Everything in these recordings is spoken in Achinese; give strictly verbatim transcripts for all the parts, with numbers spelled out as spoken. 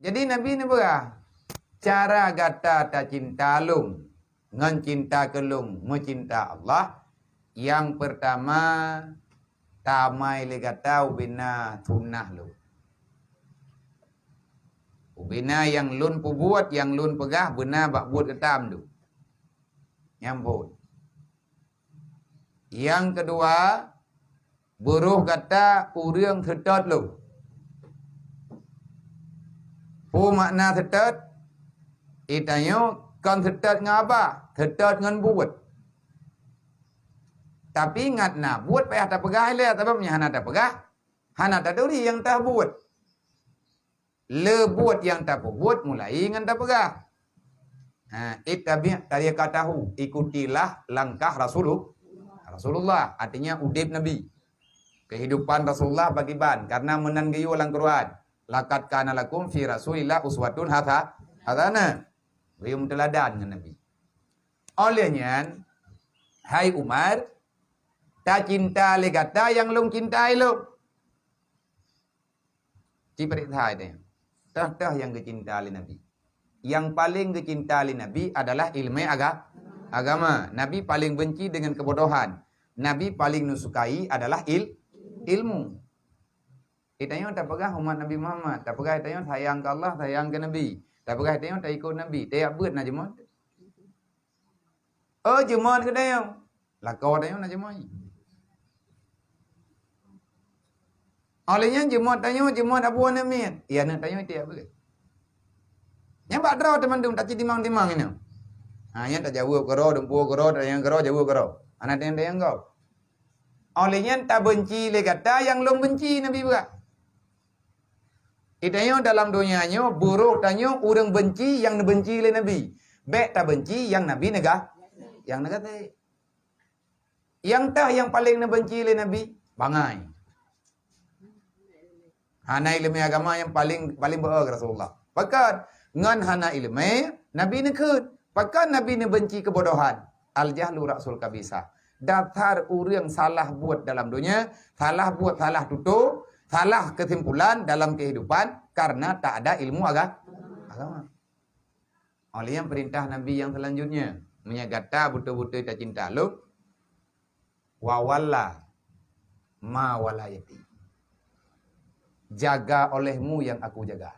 Jadi Nabi neupeugah, "Cara gata tacinta lôn ngon cinta keu lôn meucinta Allah, nyang peurtama tamai lé gata ubena sunnah lôn. Ubena nyang lôn peubuet, nyang lôn peugah beuna bak buet gata mandum." Nyan phon. Nyang keudua, beurôh gata ureuëng seutôt lôn. Peue makna seutôt? Geutanyoe kon seutôt ngon haba, seutôt ngon buet. Tapi ngat na buet payah tapeugah ilée, sabab nyan hana tapeugah, hana taturi nyang tabuet. Le buet nyang tapeubuet mulai ngon tapeugah. Ha, ittabi' tariqatahu, ikutilah langkah Rasulul-, Rasulullah, artinya udeb Nabi. Kehidupan Rasulullah pakriban, karena meunan geuyue lam Quran, "Laqad kana lakum fi Rasulillah uswatun hasa-, hasanah." Geuyue meuteladan ngon Nabi. Oleh nyan, hai Umar, tacinta lé gata nyang lôn cintai lôn. Ci peuriksa itu. Toh-toh nyang geucinta lé Nabi. Nyang paleng geucinta lé Nabi adalah ileumé aga-, agama. Nabi paleng benci dengan kebodohan. Nabi paleng neusukai adalah il-, ilmu. Geutanyoe tapeugah umat Nabi Muhammad, tapeugah geutanyoe sayang keu Allah, sayang keu Nabi. Tapeugah geutanyoe taikot Nabi, tajak beuet na jeumot. Oh, jeumot geutanyoe. Lakoe tanyoe na jeumot. Oleh nyan jeumot tanyoe, jeumot Abu Aneuk Miet. Iya aneuk tanyoe tiep beugét. Nyan bak droe teumandum taci timang-timang inoe. Ha, nyan tajaweueb keudroe, dumpeue keudroe, tanyong keudroe, jaweueb keudroe. Hana tanyong-tanyong gob. Oleh nyan tabenci lé gata nyang lôn benci, Nabi peugah. Geutanyoe dalam donya nyoe, buroh tanyoe ureuëng benci nyang neubenci lé Nabi. Bék tabenci nyang Nabi neugah, nyang neugaséh. Nyang tah nyang paleng neubenci lé Nabi, bangai. Hana ileumé agama nyang paleng, paleng beu-o keu Rasulullah. Pakon ngon hana ileumé, Nabi neukheun. Pakon Nabi neubenci keubodohan? Al-jahlu ra'sul kabisah. Dasar ureuëng salah buet dalam donya, salah buet, salah tutoe, salah keusimpulan dalam keuhidupan karena tak ada ilmu aga-, agama. Oleh nyan peurintah Nabi nyang seulanjutnya, meunyoe gata beutôi-beutôi tacinta lôn, "Wa walla ma walayati." Jaga olehmu nyang aku jaga.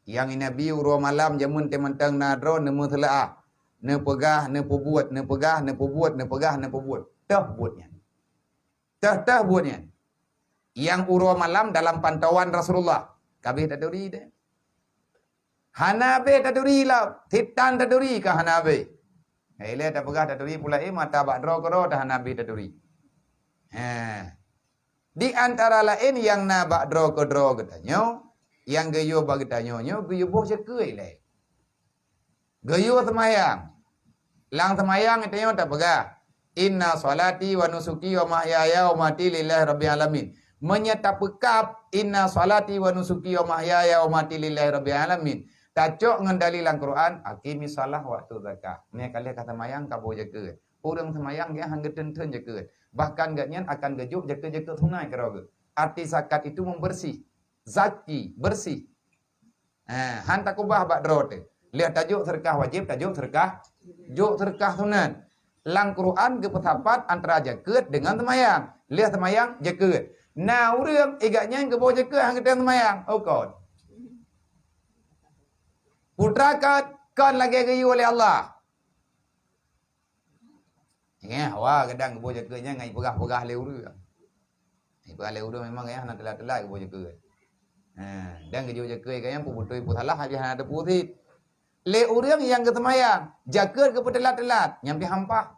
Nyang Nabi uroe malam jameun teumantong na droe neumeuseuleuah, neupeugah, neupeubuet, neupeugah, neupeubuet, neupeugah, neupeubuet. Toh buet nyan. Toh-toh buet nyan. Nyang uroe malam dalam pantauan Rasulullah. Ka abéh taturi deh. Hana abéh taturi lah. Sitan taturi ka hana abéh. Ilée tapeugah taturi pula, eh, mata bak droe keudroe dah hana abéh taturi. Heh. Di antara laén nyang na bak droe keudroe geutanyoe, nyang geuyue bak geutanyoe nyoe geuyue boh jeukeue ilée. Geuyue seumayang. Lam seumayang geutanyoe tapeugah, "Inna sholati wa nusuki wa mahyaya wa mati lillahi rabbil alamin." Meunyoe tapeukab, "Inna sholati wa nusuki wa mahyaya wa mati lillahi rabbil alamin," tacok ngon dalil lam Quran, "Aqimis shalah wa atuz zakah." Meunyoe ka lheueh ka seumayang, ka boh jeukeue. Ureuëng seumayang nyan han geuteun-teun jeukeue. Bahkan gobnyan akan geujok jeukeue-jeukeue sunat keudroe geuh. Arti zakat itu membersih. Zaki, bersih. Ha, han takeubah bak droe teuh. Lheueh tajok seudeukah wajéb, tajok seudeukah, jok seudeukah sunat. Lam Quran geupeusapat antara jeukeue deungon seumayang. Lheueh seumayang, jeukeue. Na ureuëng, eh, gobnyan geuboh jeukeue han geutem seumayang. Oh, kon. Putra kon, kon lagée geuyue lé Allah. Ingat, hawa kadang geuboh jeukeue nyan ngai peugah-peugah lé ureuëng. Ngai peugah lé ureuëng memang ngai hana teulat-teulat geuboh jeukeue. Ha, dan geujok jeukeue nyan peubeutôi peusalah habéh hana teupeu sit. Lé ureuëng nyang geuseumayang, jeukeue geupeuteulat-teulat, nyan pih hampah.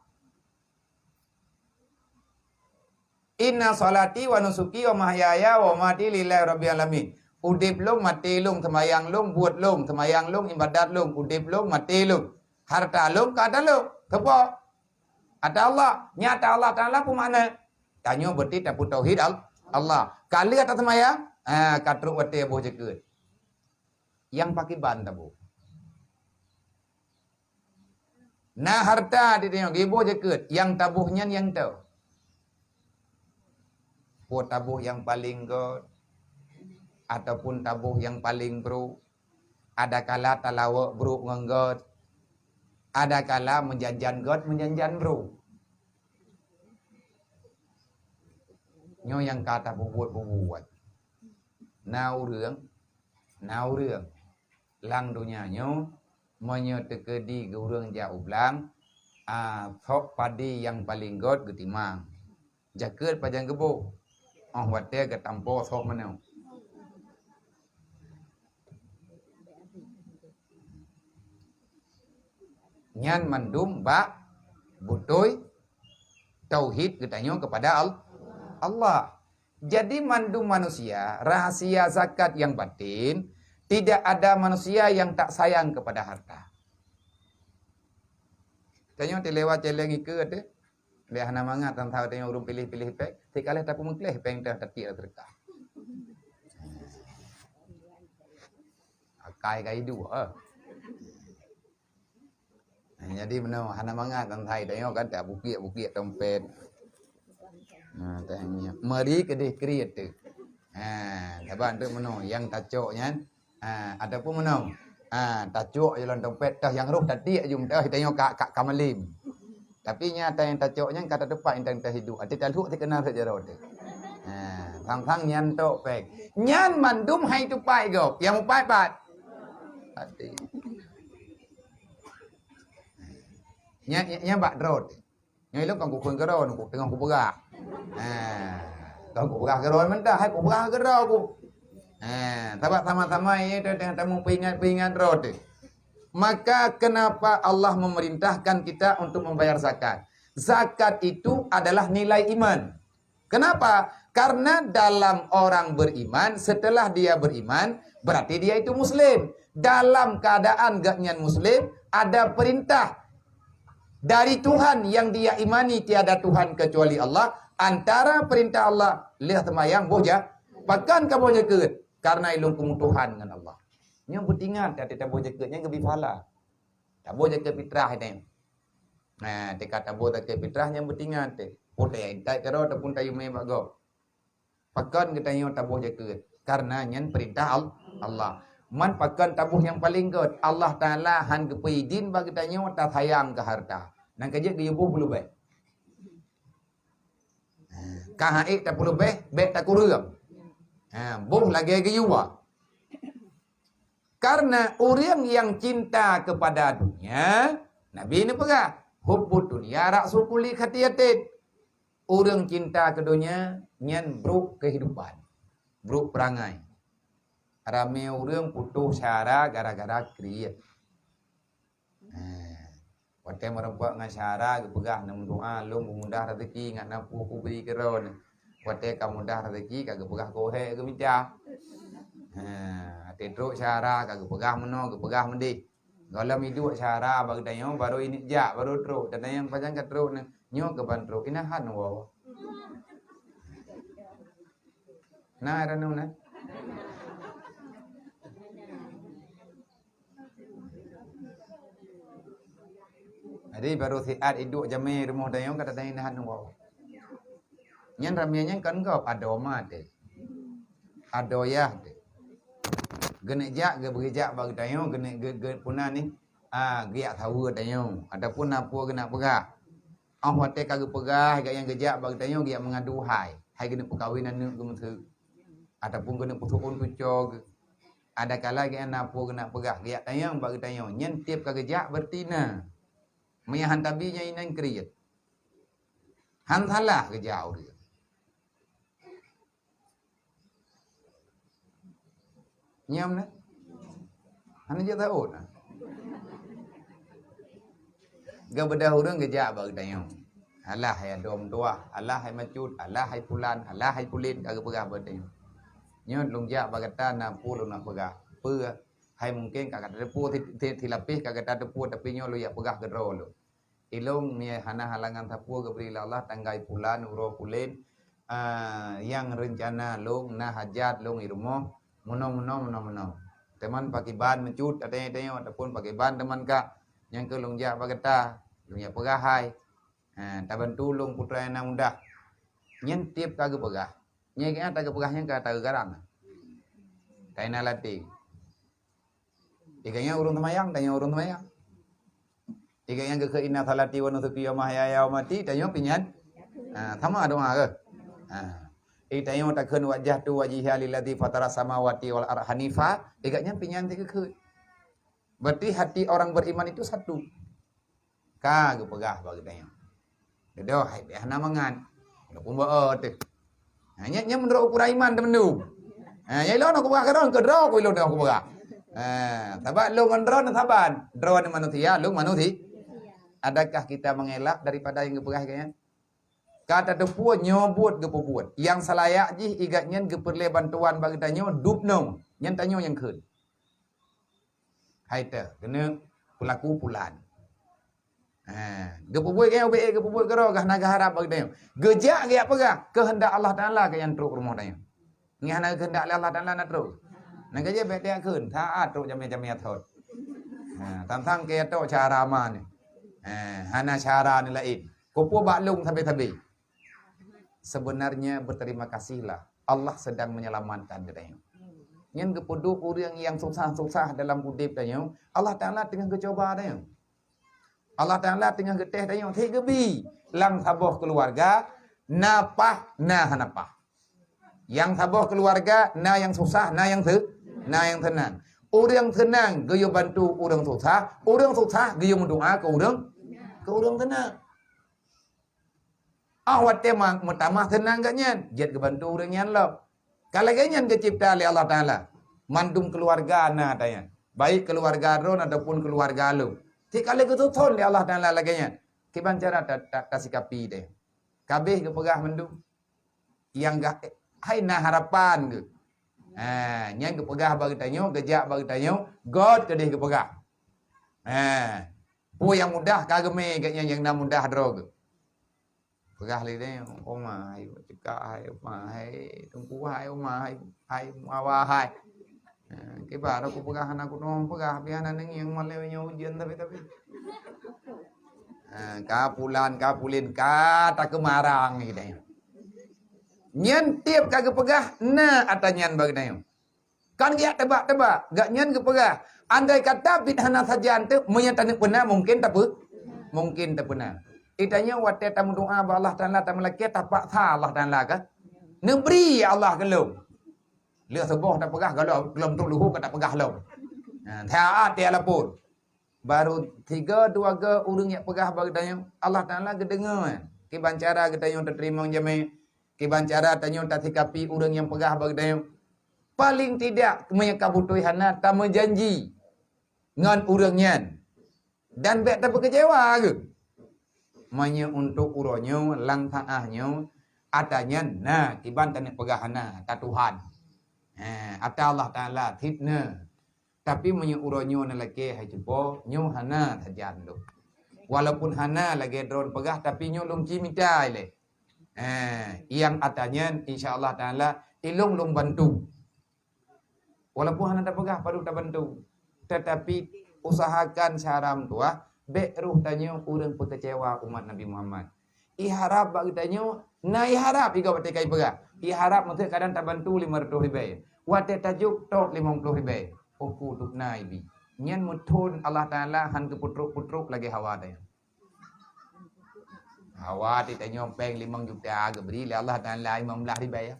"Inna sholati wa nusuki wa mahyaya wa mati lillahi rabbil alamin." Udeb lôn, maté lôn, seumayang lôn, buet lôn, seumayang lôn, ibadat lôn, udeb lôn, maté lôn. Harta lôn, ka ata lôn. Soe po? Ata Allah. Nyan ata Allah Taala peue makna? Tanyoe beutôi tapeutauhid Al-, Allah. Ka lheueh taseumayang, ha, ka trok watée boh jeukeue. Nyang pakriban taboh? Na harta di tanyoe, geuboh jeukeue, nyang taboh nyan nyang toe. Peue taboh nyang paleng göt? ataupun taboh nyang paleng brôk. Adakala talawok brôk ngon gét. Adakala meujanjan gét, meujanjan brôk. Nyoe nyang ka tapeubuet-peubuet. Na ureuëng, na ureuëng lam donya nyoe, meunyoe teukeudi ureuëng jak u blang, a, sok padé nyang paleng gét geutimang. Jakeuet pajan geuboh, óh watée geutampo sok meunoe. Nyan mandum bak beutôi tauhid geutanyoe kepada Al-, Allah. Jadi mandum manusia, rahasia zakat yang batin, tidak ada manusia yang tak sayang kepada harta. Tanyoe tilewat celeng ikeue teuh. Lé hana mangat teuntara tanyoe ureuëng piléh-piléh péng, sikaleh tapeumeukleh péng teuh tatiek lam seudeukah. Akai ka iduek, eh. Jadi meunoe hana mangat teuntara tanyoe kan tabukiek-bukiek dompet. Nah, tanya. Mari keudeh kriet teuh. Ha, saban teuh meunoe nyang tacok nyan. Ha, ataupun meunoe. Ha, tacok jalan dompet tah nyang roh tatiek jum tah tanyoe ka, ka, ka malem. Tapi nyata nyang tacok nyan ka tatupat intan tah hidup. Ati talhuk ti kenal saja roh teuh. Ha, sang-sang nyan tok péng. Nyan mandum hai tupat gob. Nyang mupat pat. Ati. Nyan, nyan, nyan bak droe teuh. Nyoe lôn kon kukheun keudroe, ku teungoh kupeugah. Ha, kon kupeugah keudroe mantah, hai kupeugah keudroe ku. Ha, sabab sama-sama nyoe teuh teungoh tamong peuingat-peuingat droe teuh. Maka kenapa Allah memerintahkan kita untuk membayar zakat? Zakat itu adalah nilai iman. Kenapa? Karena dalam orang beriman, setelah dia beriman, berarti dia itu muslim. Dalam keadaan gobnyan muslim, ada perintah dari Tuhan yang dia imani tiada Tuhan kecuali Allah, antara perintah Allah, lheueh seumayang boh ja-, pakon kamoe jakeuet, karena ilôn kumutuhan ngon Allah. Nyoe beutingat até taboh jakeuet nyan geubi pahala. Taboh jakeuet fitrah nyan. Nah, teuka taboh zakeuet fitrah nyan beutingat teuh. Putéh intat keudroe ataupun tayue mé bak gob. Pakon geutanyoe taboh jakeuet? Karena nyan peurintah Al-, Allah. Man pakon taboh nyang paleng gét? Allah Taala han geupeuidin bak geutanyoe tasayang keu hareuta. Nyan ka jeuet geuyue boh peuleubeh. Ka han ék tapeuleubeh, bék takureueng. Ha, boh lagée geuyue. Karena ureuëng nyang cinta kepada dunia, Nabi neupeugah, "Hubbud dunya ra'su kulli khati'atin." Ureuëng cinta keu donya nyan brok keuhidupan, brok peurangai. Ramé ureuëng putôh syara gara-gara kriet. Ha. Watée meurumpok ngon syara geupeugah, "Neumeudoá lôn beumudah raseuki ngat na peue kubri keudroe." Watée ka mudah raseuki ka geupeugah keu hék geumita. Ha, até trok syara ka geupeugah meunoe, geupeugah meudeh. Gohlom iduek syara bak geutanyoe, barô ineuk jak, barô trok. Tanyong pajan ka trok nyoe, nyoe keuban trok. Inahan woe. Na ranau na. Jadi barô siat iduek jamé rumoh tanyoe ka tatanyong nahan woe. Nyan ramé nyan kan gob adoe ma teuh. Adoe yah teuh. Geuneuk jak, geubri jak bak geutanyoe, geuneuk geu-, geu-, puna ni, a, geujak saweue tanyoe ataupun na peue geuneuk peugah. Óh watée ka geupeugah, gobnyan geujak bak geutanyoe geujak meungadu hai. Hai geuneuk peukawen aneuk geuh miseue. Ataupun geuneuk peusuon cucoe geuh. Adakala gobnyan na peue geuneuk peugah, geujak tanyong bak geutanyoe. Nyan tieb ka geujak berarti na. Meunyo han tabi nyan inan kriet. Han salah geujak ureuëng. Nyan na? Hana jeuet saôt na? Geubeudôh ureuëng geujak bak geutanyoe. Alah hai adoe meutuwah, alah hai macut, alah hai pulan, alah hai pulen ka geupeugah bak geutanyoe. Nyoe lôn jak bak gata na peue lôn nak peugah. Peue hai mungken ka gata teupeue si, si, silapéh ka gata teupeue, tapi nyoe lôn jak peugah keudroe lôn. Ilôn meunyo hana halangan sapeue geubri lé Allah, tanggai pulan, uroe pulen, a, nyang reuncana lôn na hajat lôn i rumoh, meunoe, meunoe, meunoe, meunoe. Teuma pakriban meucut, tanyoe-tanyoe, ataupun pakriban teuma ka, nyang keu lôn jak bak gata, lôn jak peugah hai. Ha, tabantu lôn putra nyang na mudah. Nyan tieb ka geupeugah. Nyan geupeugah nyan ka taeu garang. Taina lati. Iga nyan ureuëng teumayang, tanyoe ureuëng teumayang. Iga nyan geukheun inna salati wa nusuki wa mahyaya wa mati, tanyoe pih nyan. Ha, sama doa ke? Ha. Eh, tanyoe takheun wajjahtu wajhiya lilladzi fatara samawati wal arda hanifa, iga nyan pih nyan teugeukheun. Berarti hati orang beriman itu satu. Ka geupeugah bak geutanyoe. Dudoe hai beh hana mangat. Walaupun bak teuh. Ha, nyan, nyan meunurot ukuran iman teumenu. Ha, nyan ilôn aku peugah keudroe, keudroe ku ilôn aku peugah. Ha, sabab lôn ngon droe saban. Droe ni manusia, lôn manusia. Adakah kita mengelak daripada yang geupeugah geuh nyan? Ka tateupeue nyoe buet geupeubuet. Nyang seulayak jih iga nyan geupeureulée bantuan bak geutanyoe dub nyoe. Nyan tanyoe nyang kheun. Hai teuh, keuneuk peulaku pulan. Ha, geupeubuet keu nyoe ubé geupeubuet keudroe geuh na geuharab bak geutanyoe. Geujak geujak peugah, keuheundak Allah Taala keu nyang trok rumoh tanyoe. Ngieng hana keuheundak lé Allah Taala na trok. Na geujak bék tiak kheun, saát trok jamé-jamé thot. Ha, tang-tang keu trok cara ma ni. Ha, hana cara ni laén. Kupeue bak lôn sabe-sabe. Sebenarnya berterima kasihlah. Allah sedang menyelamatkan geutanyoe. Nyan geupeuduek ureuëng nyang susah-susah dalam udeb tanyoe, Allah Taala teungoh geucoba tanyoe. Allah Taala teungoh geuteh tanyoe, thé geubi lam saboh keuluwarga, na paih, na hana paih. Nyang saboh keuluwarga, na nyang susah, na nyang se-, na nyang seunang. Ureuëng seunang geuyue bantu ureuëng susah, ureuëng susah geuyue meudoa keu ureuëng, keu ureuëng seunang. Ah, watée ma-, meutamah seunang geuh nyan, jeuet geubantu ureuëng nyan lom. Ka lagée nyan geucebta lé Allah Taala. Mandum keuluwarga na tanyan, baik keuluwarga droe ataupun keuluwarga lôn. Cit ka lheueh geususon lé Allah Taala lagée nyan. Kiban cara ta-, ta-, tasikapi deh. Ka abéh geupeugah mandum. Nyang ga-, hai na harapan geuh. Ha, nyan geupeugah bak geutanyoe, geujak bak geutanyoe, göt keudeh geupeugah. Ha, peue nyang mudah ka geumé geuh nyan nyang na mudah droe geuh. Peugah lé deh, "Oma hai, cekak hai, oma hai, teungku hai, oma hai, hai, awa hai." Ha, kiban aku peugah hana kunoe peugah, biar hana neungieng malée nyoe ujeuen tapi-tapi. Ha, ka pulan, ka pulin, ka takeumarang geutanyoe. Nyan tieb ka geupeugah na ata nyan bak geutanyoe. Kan geujak teuba-teuba, geuh nyan geupeugah, andai kata bit hana sajan teuh, meunyoe taneuk peuna mungken tape-, mungken tapeuna. Geutanyoe watée tameudoa bak Allah Taala tameulakée tapaksa Allah Taala ka? Neubri Allah keu lôn. Lheueh suboh tapeugah goh lom, goh lom trok luho ka tapeugah lom. Ha, that até lapor. Baru tiga dua go ureuëng nyang peugah bak geutanyoe, Allah Taala geudeungoe. Kiban cara geutanyoe tateurimong jamé, kiban cara tanyoe tasikapi ureuëng nyang peugah bak geutanyoe. Paling tidak meunyoe ka beutôi hana tameujanji ngon ureuëng nyan. Dan bék tapeukeucewa geuh. Meunyoe untuk uroe nyoe, lam saát nyoe, ata nyan na kiban taneuk peugah hana, ata Tuhan. Ha, ata Allah Taala cit na. Tapi meunyoe uroe nyoe neulakée hai cupo, nyoe hana sajan lôn. Walaupun hana lagée droen peugah, tapi nyoe lôn ci mita ilée. Eh, nyang ata nyan, insya Allah Taala, ilong lôn bantu. Walaupun hana tapeugah padub tabantu, tetapi usahakan cara meutuah, bék roh tanyoe ureuëng peukeucewa umat Nabi Muhammad. Iharab bak geutanyoe, na iharab igoe watée ka ipeugah. Iharab meuteuk kadang tabantu lima ratus ribée. Watée tajok tok limong ploh ribée. Uku duk na ibi. Nyan meuthon Allah Taala han geupeutrok-peutrok lagée hawa tanyoe. Hawa ti tanyoe péng limong juta geubri lé Allah Taala limong blaih ribée.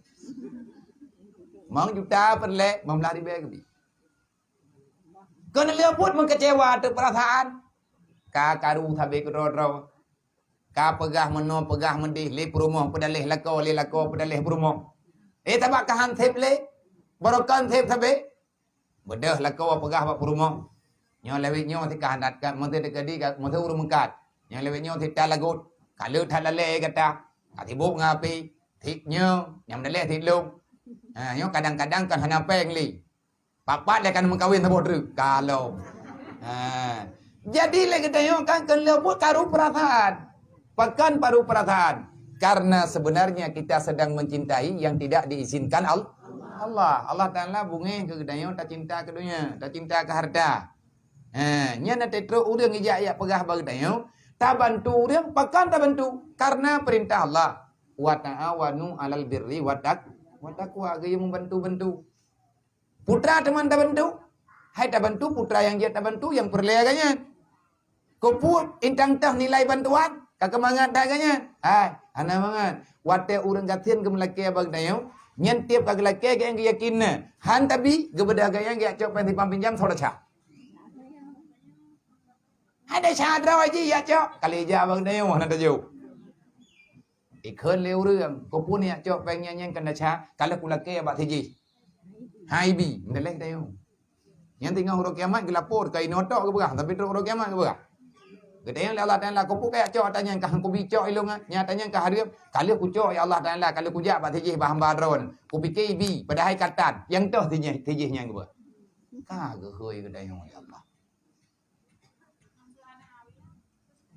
Limong juta peureulée, limong blaih ribée geubri. Kon lheueh buet meukeucewa teuh peurasaan. Ka karu sabe keudroe-droe. Ka peugah meunoe, peugah meudeh, lé peurumoh, peudaleh lakoe, lé lakoe, peudaleh peurumoh. Eh, sabab ka han seb lé, baroe kon seb sabe. Beudôh lakoe peugah bak peurumoh. Nyoe lewet nyoe si ka handat ka, meunteuk teukeudi ka, meunteuk ureuëng meukat. Nyoe lewet nyoe si ta lagot. Ka lheueh that lalée gata. Ka sibok ngon api. Sit nyoe, nyang meudaleh sit lom. Ha, nyoe kadang-kadang kon hana péng lé. Pat-pat lé kan meukawen saboh treuk. Ka lom. Ha. Jadi lé geutanyoe kan keuneuk buet karu peurasaan. Pakon paru peurasaan? Karena sebenarnya kita sedang mencintai yang tidak diizinkan Al-, Allah. Allah Taala bungéh keu geutanyoe tacinta keu donya, tacinta keu harta. Ha, nyan na teutrok ureuëng ijak-ijak peugah bak geutanyoe, tabantu ureuëng, pakon tabantu? Karena perintah Allah, "Wa ta'awanu 'alal birri wa taq-, wa taqwa," geuyue meubantu-bantu. Putra teuma tabantu. Hai tabantu putra nyang jeuet tabantu nyang peureulée geuh nyan. Keupeue intang teuh nilai bantuan, ka keumangat that geuh nyan? Hai, hana mangat. Watée ureuëng gasien geumeulakée bak geutanyoe, nyan tieb ka geulakée geuh nyang geuyakin na. Han tabi, geubeudôh geuh nyang geujak cok péng simpang pinjam soe desya. Hai desya droe jih jak cok, ka lheueh jak bak geutanyoe hana tajok. Ikheun lé ureuëng, keupeue neujak cok péng nyan nyang keu desya, ka lheueh kulakée bak si jih. Hai bi, meudaléh geutanyoe. Nyan teungoh uroe kiamat geulapor, ka inoe tok geupeugah, tapi trok uroe kiamat geupeugah. Geutanyong lé Allah Taala, "Keupeue kajak cok ata nyan, ka han kubi cok ilong nyan, ata nyan ka hareuem, ka lheueh kucok ya Allah Taala, ka lheueh kujak bak si jih bak hamba droe. Kupike ibi, padahai ka tan, nyang toh si jih, si jih nyan geupeugah." Ka geuhôi geutanyoe ya Allah.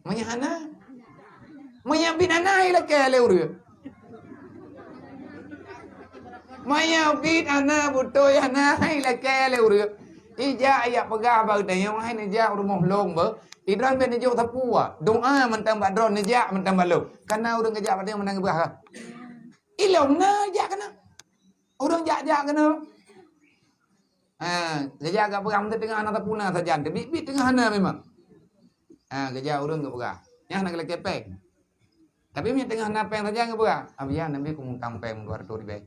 Meunyo hana, meunyo bit hana ilakée lé ureuëng. Meunyo bit hana, beutôi hana ilakée lé ureuëng. Ijak ijak peugah bak geutanyoe, hai neujak u rumoh lôn beuh. Idroe bèk neujok sapeue, doa mantong bak droe, neujak mantong bak lôn. Kana ureuëng geujak bak tanyoe meunan geupeugah. Ilong na jak keunoe. Ureuëng jak-jak keunoe. Ha, geujak gak peugah meuteungoh hana tapuna sajan, teubiet-biet teungoh hana memang. Ha, geujak ureuëng geupeugah. Nyan hana geulakée péng. Tapi meunyo teungoh hana péng sajan geupeugah, "Abi ya, Nabi kumutang péng dua ratus ribèe."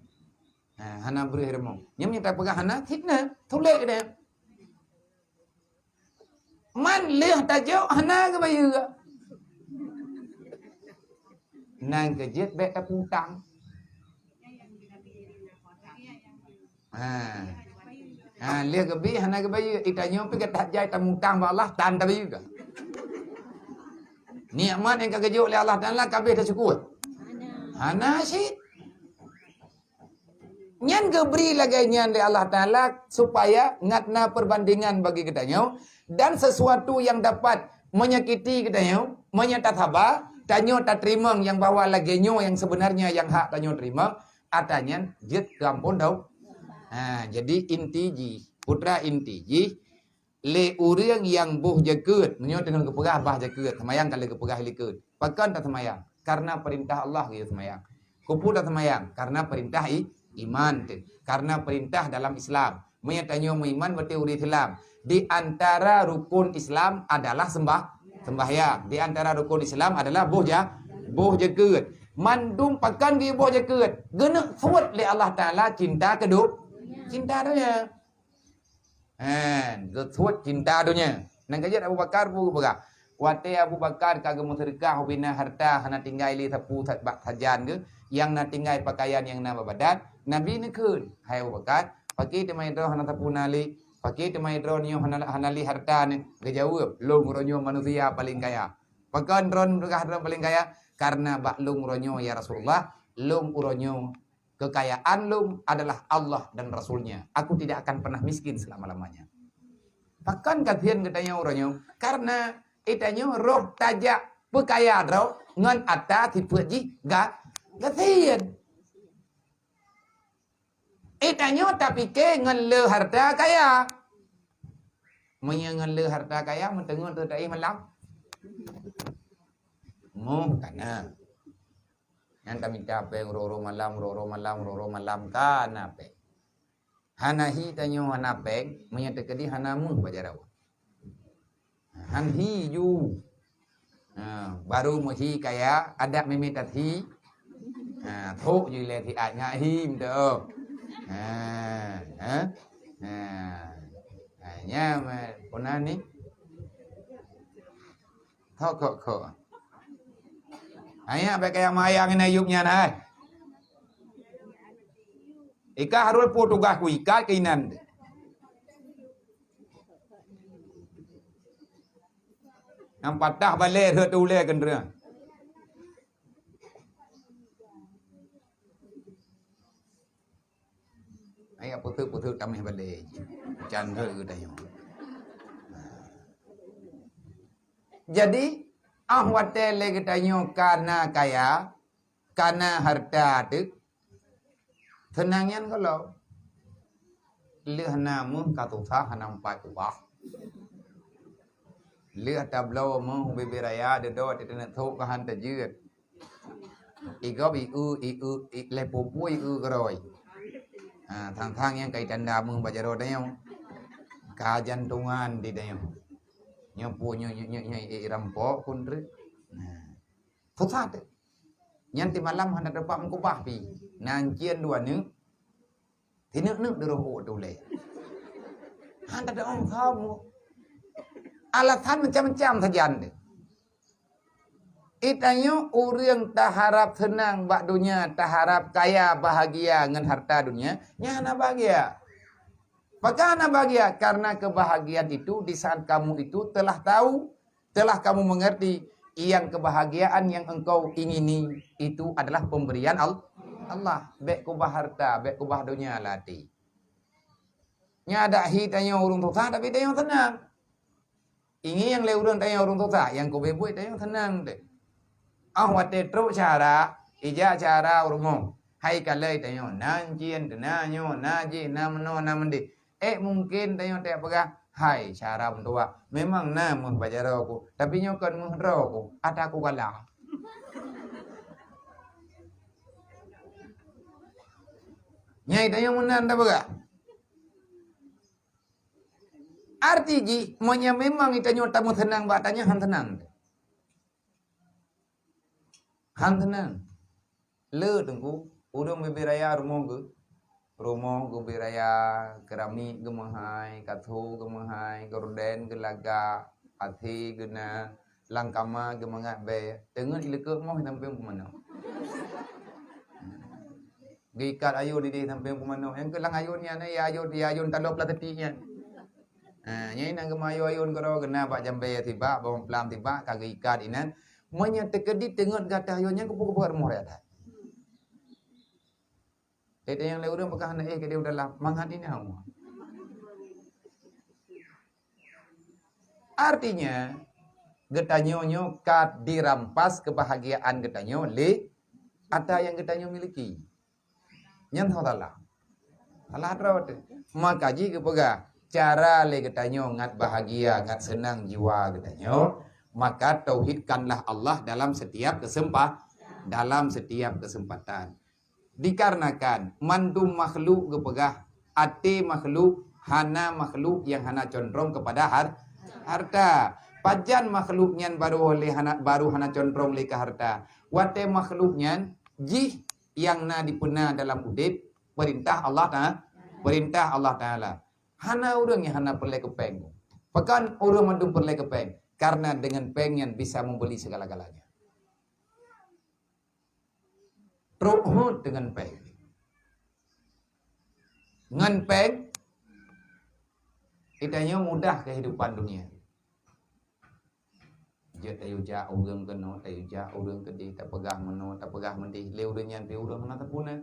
Ha, hana breueh rumoh. Nyan meunyo tapeugah hana, fitnah, tulék deh. Man lheueh tajok hana geubayeue. Nan keu jeuet bèk taputang. Ha. Ha, lheueh geubi hana geubayeue, itanyoe pih gata jai tamutang bak Allah, tan tabayeue. Nikmat nyang ka geujok lé Allah Taala ka abéh tasyukur? Hana cit. Nyan geubri lagée nyan lé Allah Taala supaya ngat na perbandingan bagi geutanyoe dan sesuatu yang dapat menyakiti geutanyoe, meunyo tasaba, tanyoe tateurimong nyang bahwa lagée nyoe nyang sebenarnya nyang hak tanyoe teurimong, ata nyan jeuet keu amphon dau-, ha, jadi inti jih, putra inti jih, lé ureuëng nyang boh jakeuet, meunyoe teungoh geupeugah bah jakeuet, seumayang ka lheueh geupeugah likeuet. Pakon taseumayang? Karena peurintah Allah geuyue seumayang. Keupeue taseumayang? Karena peurintah i-, iman teuh. Karena peurintah dalam Islam. Meunyoe tanyoe meuiman berarti ureuëng Islam. Di antara rukun Islam adalah sembah-, sembahyang. Di antara rukun Islam adalah boh ja-, boh jakeuet. Mandum pakon geuyue boh jakeuet? Geuneuk suet lé Allah Taala cinta keu do-, cinta donya. Han, geusuet cinta donya. Nyang ka jeuet Abu Bakar peue geupeugah? Watée Abu Bakar ka geumeuseudeukah ubena harta hana tinggai lé sapeue sa-, bak sajan geuh, nyang na tinggai peukayan nyang na bak badan, Nabi neukheun, "Hai Abu Bakar, pakri teuma droe hana sapeue na lé? Pakri teuma droe nyoe hana, hana lé harta nyoe?" Geujaweueb, "Lôn uroe nyoe manusia paleng kaya." Pakon droe peugah droe paleng kaya? Karena bak lôn uroe nyoe, ya Rasulullah, lôn uroe nyoe kekayaan lôn adalah Allah dan Rasul-Nya. Aku tidak akan pernah miskin selama-lamanya. Pakon gasien geutanyoe uroe nyoe? Karena itanyoe roh tajak peukaya droe ngon ata sifeuet jih ga-, gasien. Itanyoe tapike ngon le harta kaya. Meunyoe ngon le harta kaya, meuteungoh teuh taéh malam. Moh kana. Nyan tamita péng uroe-uroe malam, uroe-uroe malam, uroe-uroe malam, kana péng. Hana hi tanyoe hana péng, meunyoe teukeudi hana meuh bak jaroe. Han hi ju. Ha, baru meuhi kaya, adak mimi that hi. Ha, thok ju ilée siat nyak hi meutuoh. Ha, ha. Ha. Ha, nya me-, puna ni. Thok, thok, thok. Hai nyak bèk kaya mayang nyan Ayub nyan hai. Ika harus po tugaih ku ikat keu inan. Nyang patah balée rhot ulée keundrang. Ai, peuteuek-peuteuek tameh balée. Can rhot geutanyoe. Jadi, ah watée lé geutanyoe kana kaya, kana harta teuk, seunang nyan gohlom. Lheueh na meuh ka susah hana meupat upah. Lheueh tabloe meuh u bibée raya, dudoe teuneuk thok ka han tajeuet. Igob ieu, ieu, i-, lhée pupue ieu keurôi. Ha, thang-thang nyang kai tanda meuh bak jaroe tanyoe. Ka jantongan di tanyoe. Nyoe pu-, nyoe, nyoe, nyoe, nyoe, eh, rampok pun treuk. Nah. Susah teuh. Nyan ti malam hana teupah meukubah pi. Nan cien dua neuk. Tineuk-neuk di roh tu lé. Hana teuong saboh. Alasan macam-macam sajan teuh. Itanyoe ureuëng taharab seunang bak donya, taharab kaya, bahagia ngon harta donya, nyan hana bahagia. Pakon hana bahagia? Karena kebahagiaan itu di saat kamu itu telah tahu, telah kamu mengerti yang kebahagiaan yang engkau ingini itu adalah pemberian Al-, Allah. Bék kubah harta, bék kubah donya lam até. Nyan adak hi tanyoe ureuëng susah, tapi tanyoe seunang. Ingieng lé ureuëng tanyoe ureuëng susah, nyang keubeue-beue tanyoe seunang teuh. Ah, watée trok syara, ija syara u rumoh. Hai kalai tanyoe, nan cien teuh, na nyoe, na jih, na meunoe, na meudeh. Eh, mungken tanyoe tapeugah, "Hai, syara meutuwah, memang na meuh bak jaroe ku, tapi nyoe kon meuh droe ku, ata ku galak." Nyai tanyoe meunan tapeugah. Arti jih, meunyoe memang geutanyoe tameuseunang bak tanyoe, han seunang. Han seunang. Le Teungku, ureuëng bubé raya rumoh geuh, rumoh geuh bubé raya, keramik geumeuhai, katho geumeuhai, gorden geulagak, AC geuna, lam kama geumangat bée, teungeut ileukeuk moh sampéng peumanö. Geuikat ayôn idéh sampéng peumanö. Nyang keu lam ayôn nyan, ya ayôn, ya ayôn taloe plastik nyan. Ha, nyan na geuma ayôn-ayôn keudroe, geuna bak jambée sibak, bawang plam sibak, ka geuikat inan. Meunyoe teukeudi teungeut gata ayôn nyan, keupeue-keupeue rumoh raya that. Teuntèe nyang lé ureuëng peugah hana éh keudéh u dalam, mangat inan. Artinya, geutanyoe nyoe ka dirampas kebahagiaan geutanyoe lé ata nyang geutanyoe miliki. Nyan salah. Salah droe teuh. Maka jih geupeugah, cara lé geutanyoe ngat bahagia, ngat seunang jiwa geutanyoe, maka tauhidkanlah Allah dalam setiap kesempa-, dalam setiap kesempatan. Dikarenakan mandum makhluk geupeugah, até makhluk hana makhluk nyang hana condrong kepada har-, harta. Pajan makhluk nyan baru lé hana, baru hana condrong lé keu harta? Watèe makhluk nyan jih nyang na dipeuna dalam udép, peurintah Allah Ta-, peurintah Allah Taala. Hana ureuëng nyang hana peureulèe keu péng. Pakon ureuëng mandum peureulèe keu péng? Karena dengan péng nyan bisa membeli segala-galanya. Trok hot dengan péng. Ngon péng, geutanyoe mudah kehidupan dunia. Jeuet tayue jak ureuëng keunoe, tayue jak ureuëng keudéh, tapeugah meunoe, tapeugah meudéh, lé ureuëng nyan pih ureuëng hana tapeuna.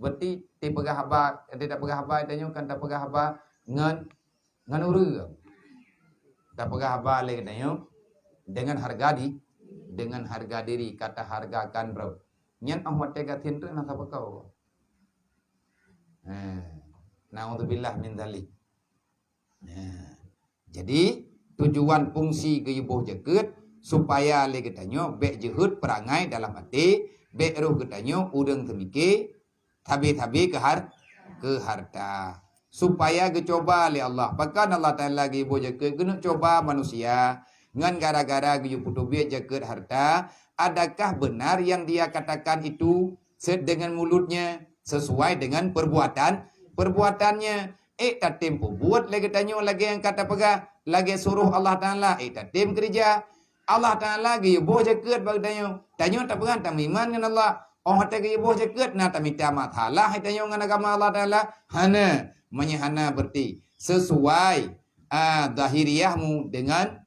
Berarti tapeugah haba, tapeugah haba geutanyoe kan tapeugah haba ngon, ngon ureuëng. Tapeugah haba lé geutanyoe dengan harga di, dengan harga diri, ka tahargakan droe. Nyan óh watèe gasien teuk na sapeue keu. Ha. Naudzubillah min dzalik. Ha. Jadi, tujuan fungsi geuyue boh jakeuet supaya lé geutanyoe bék jeuhet peurangai dalam até, bék roh geutanyoe ureuëng teumike, sabe-sabe keu har-, keu harta. Supaya geucuba lé Allah. Pakon Allah Taala geuyue boh jakeuet, geuneuk cuba manusia ngon gara-gara geuyue peuteubiet jakeuet harta, adakah benar yang dia katakan itu se-, dengan mulutnya sesuai dengan perbuatan, perbuatannya? Ék tatem peubuet lé geutanyoe lagèe nyang ka tapeugah, lagèe suroh Allah Taala, ék tatem keureuja. Allah Taala geuyue boh jakeuet bak geutanyoe. Tanyoe tapeugah tameuiman ngon Allah. Óh watèe geuyue boh jakeuet na tamita masalah tanyoe ngon agama Allah Taala? Hana. Meunyoe hana berarti sesuai, a, zahiriahmu dengan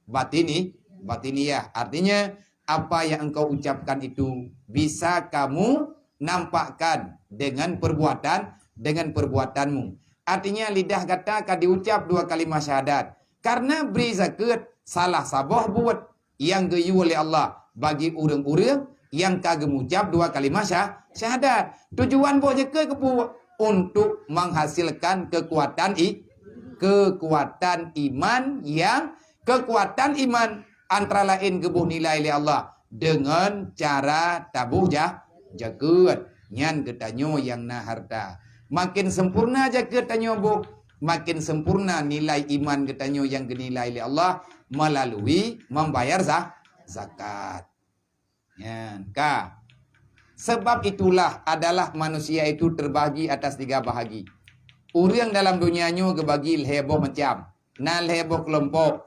batini-, batiniah. Artinya, apa yang engkau ucapkan itu bisa kamu nampakkan dengan perbuatan, dengan perbuatanmu. Artinya, lidah gata ka diucap dua kalimah syahadat. Karena bri zakeuet salah saboh buet nyang geuyue lé Allah bagi ureuëng-ureuëng nyang ka geumucap dua kalimah syah-, syahadat. Tujuan boh jakeuet keupeue? Untuk menghasilkan kekuatan i-, kekuatan iman nyang, kekuatan iman antara laén geuboh nilai lé Allah deungon cara taboh ja-, jakeuet. Nyan geutanyoe nyang na harta. Makin sempurna zakeuet tanyoe boh, makin sempurna nilai iman geutanyoe nyang geunilai lé Allah melalui membayar za-, zakat. Nyan ka. Sebab itulah adalah manusia itu terbagi atas tiga bahagi. Ureuëng dalam dunia nyoe geubagi lhée boh macam, na lhée boh keulompok.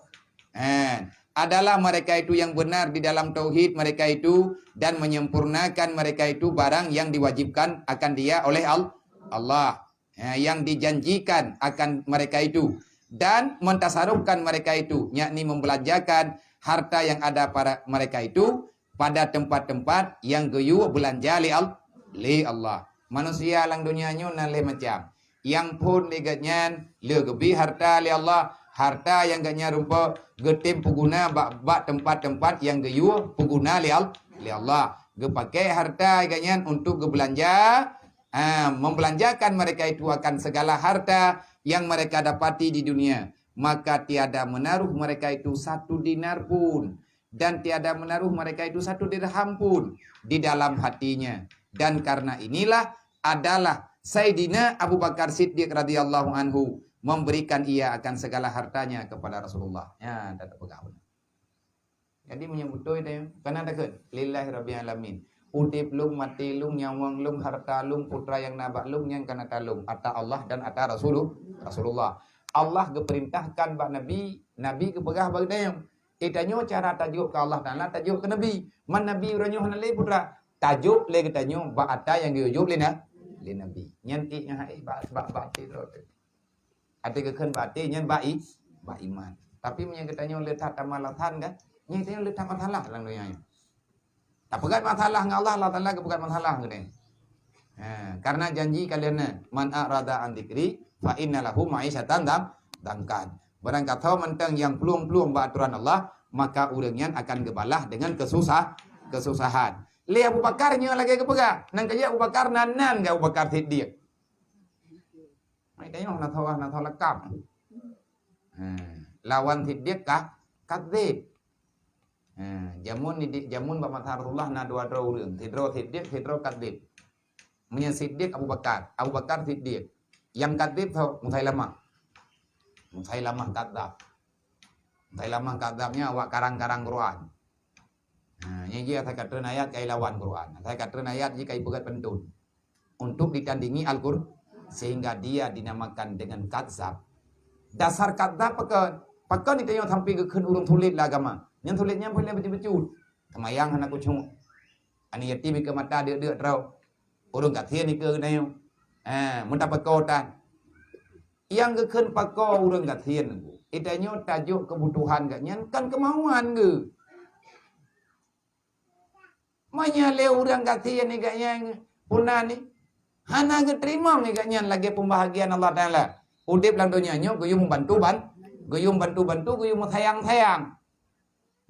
Nyan, adalah mereka itu yang benar di dalam tauhid mereka itu dan menyempurnakan mereka itu barang yang diwajibkan akan dia oleh Al-, Allah. Ha, yang dijanjikan akan mereka itu dan mentasarufkan mereka itu, yakni membelanjakan harta yang ada pada mereka itu pada tempat-tempat yang geuyue beulanja lé Al-, lé Allah. Manusia lam dunia nyoe na lhée macam. Nyang phon lé geuhnyan le geubi harta lé Allah, harta nyang geuhnyan rumpok geutem peuguna bak, bak tempat-tempat nyang geuyue peuguna lé Al-, lé Allah. Geupakée harta geuhnyan untuk geubeulanja, ha, membelanjakan mereka itu akan segala harta yang mereka dapati di dunia, maka tiada menaruh mereka itu satu dinar pun, dan tiada menaruh mereka itu satu dirham pun di dalam hatinya. Dan karena inilah adalah Saidina Abu Bakar Siddiq radhiyallahu anhu memberikan ia akan segala hartanya kepada Rasulullah. Ya, tak peugah beuna. Jadi meunyoe beutôi teuh, kana takheun, "Lillahi rabbil alamin." Udeb lôn, maté lôn, nyawöng lôn, harta lôn, putra nyang na bak lôn, nyan kana ata lôn, ata Allah dan ata Rasulu-, Rasulullah. Allah geupeurintahkan bak Nabi, Nabi geupeugah bak geutanyoe. Eh, tanyoe cara tajok keu Allah Taala, tajok keu Nabi. Man Nabi uroe nyoe hana lé putra, tajok lé geutanyoe bak ata nyang geuyue jok lé na-, lé Nabi. Nyan ék nyan hai bak, bak, bak até droe teuh. Até geukheun bak até nyan bak i-, bak iman. Tapi meunyoe geutanyoe le that tamalasan kan, nyan tanyoe le that masalah lam donya nyoe. Tapeugah masalah ngon Allah, Allah Taala geupeugah masalah geude. Ha, karena janji ka lheueh na, "Man a'rada an dzikri fa inna lahu ma'isyatan dam-, dangkan." Barang kasoe mantong nyang plueng-plueng bak aturan Allah, maka ureuëng nyan akan geubalah dengan kesusah-, kesusahan. Lé Abu Bakar nyoe lagée geupeugah, nang kajak Abu Bakar nan, nan geuh Abu Bakar Siddiq. Hai tanyoe na salah, na salah kam. Ha, lawan Siddiq ka, kadzib. Ha, jameun ni di, jameun bak masa Rasulullah na dua droe ureuëng, sidroe Siddiq, sidroe kadzib. Meunyoe Siddiq Abu Bakar, Abu Bakar Siddiq. Nyang kadzib tho Musailamah. Musailamah kadzab. Musailamah kadzab nyan awak karang-karang Quran. Ha, nyan jih asai katreun ayat kai lawan Quran. Asai katreun ayat jih kai peugét peunton. Untuk ditandingi Al-Qur-, sehingga dia dinamakan dengan kadzab. Dasar kadzab pakon? Pakon tanyoe sampai geukheun ureuëng sulet lam agama? Nyang sulet nyan pih lé bacut-bacut. Seumayang hana khusyuk. Aneuk yatim ikeue mata deuk-deuk droe. Ureuëng gasien ikeue geutanyoe. Ha, meunan pakon tan. Nyang geukheun pakon ureuëng gasien, geutanyoe tajok keubutuhan geuhnyan kon keumauan geuh. Meunyoe lé ureuëng gasien geuhnyan puna ni, hana geuteurimong geuhnyan lagée peumbahagian Allah Taala. Udeb lam donya nyoe geuyue meubantu ban-, geuyue meubantu-bantu, geuyue meusayang-sayang.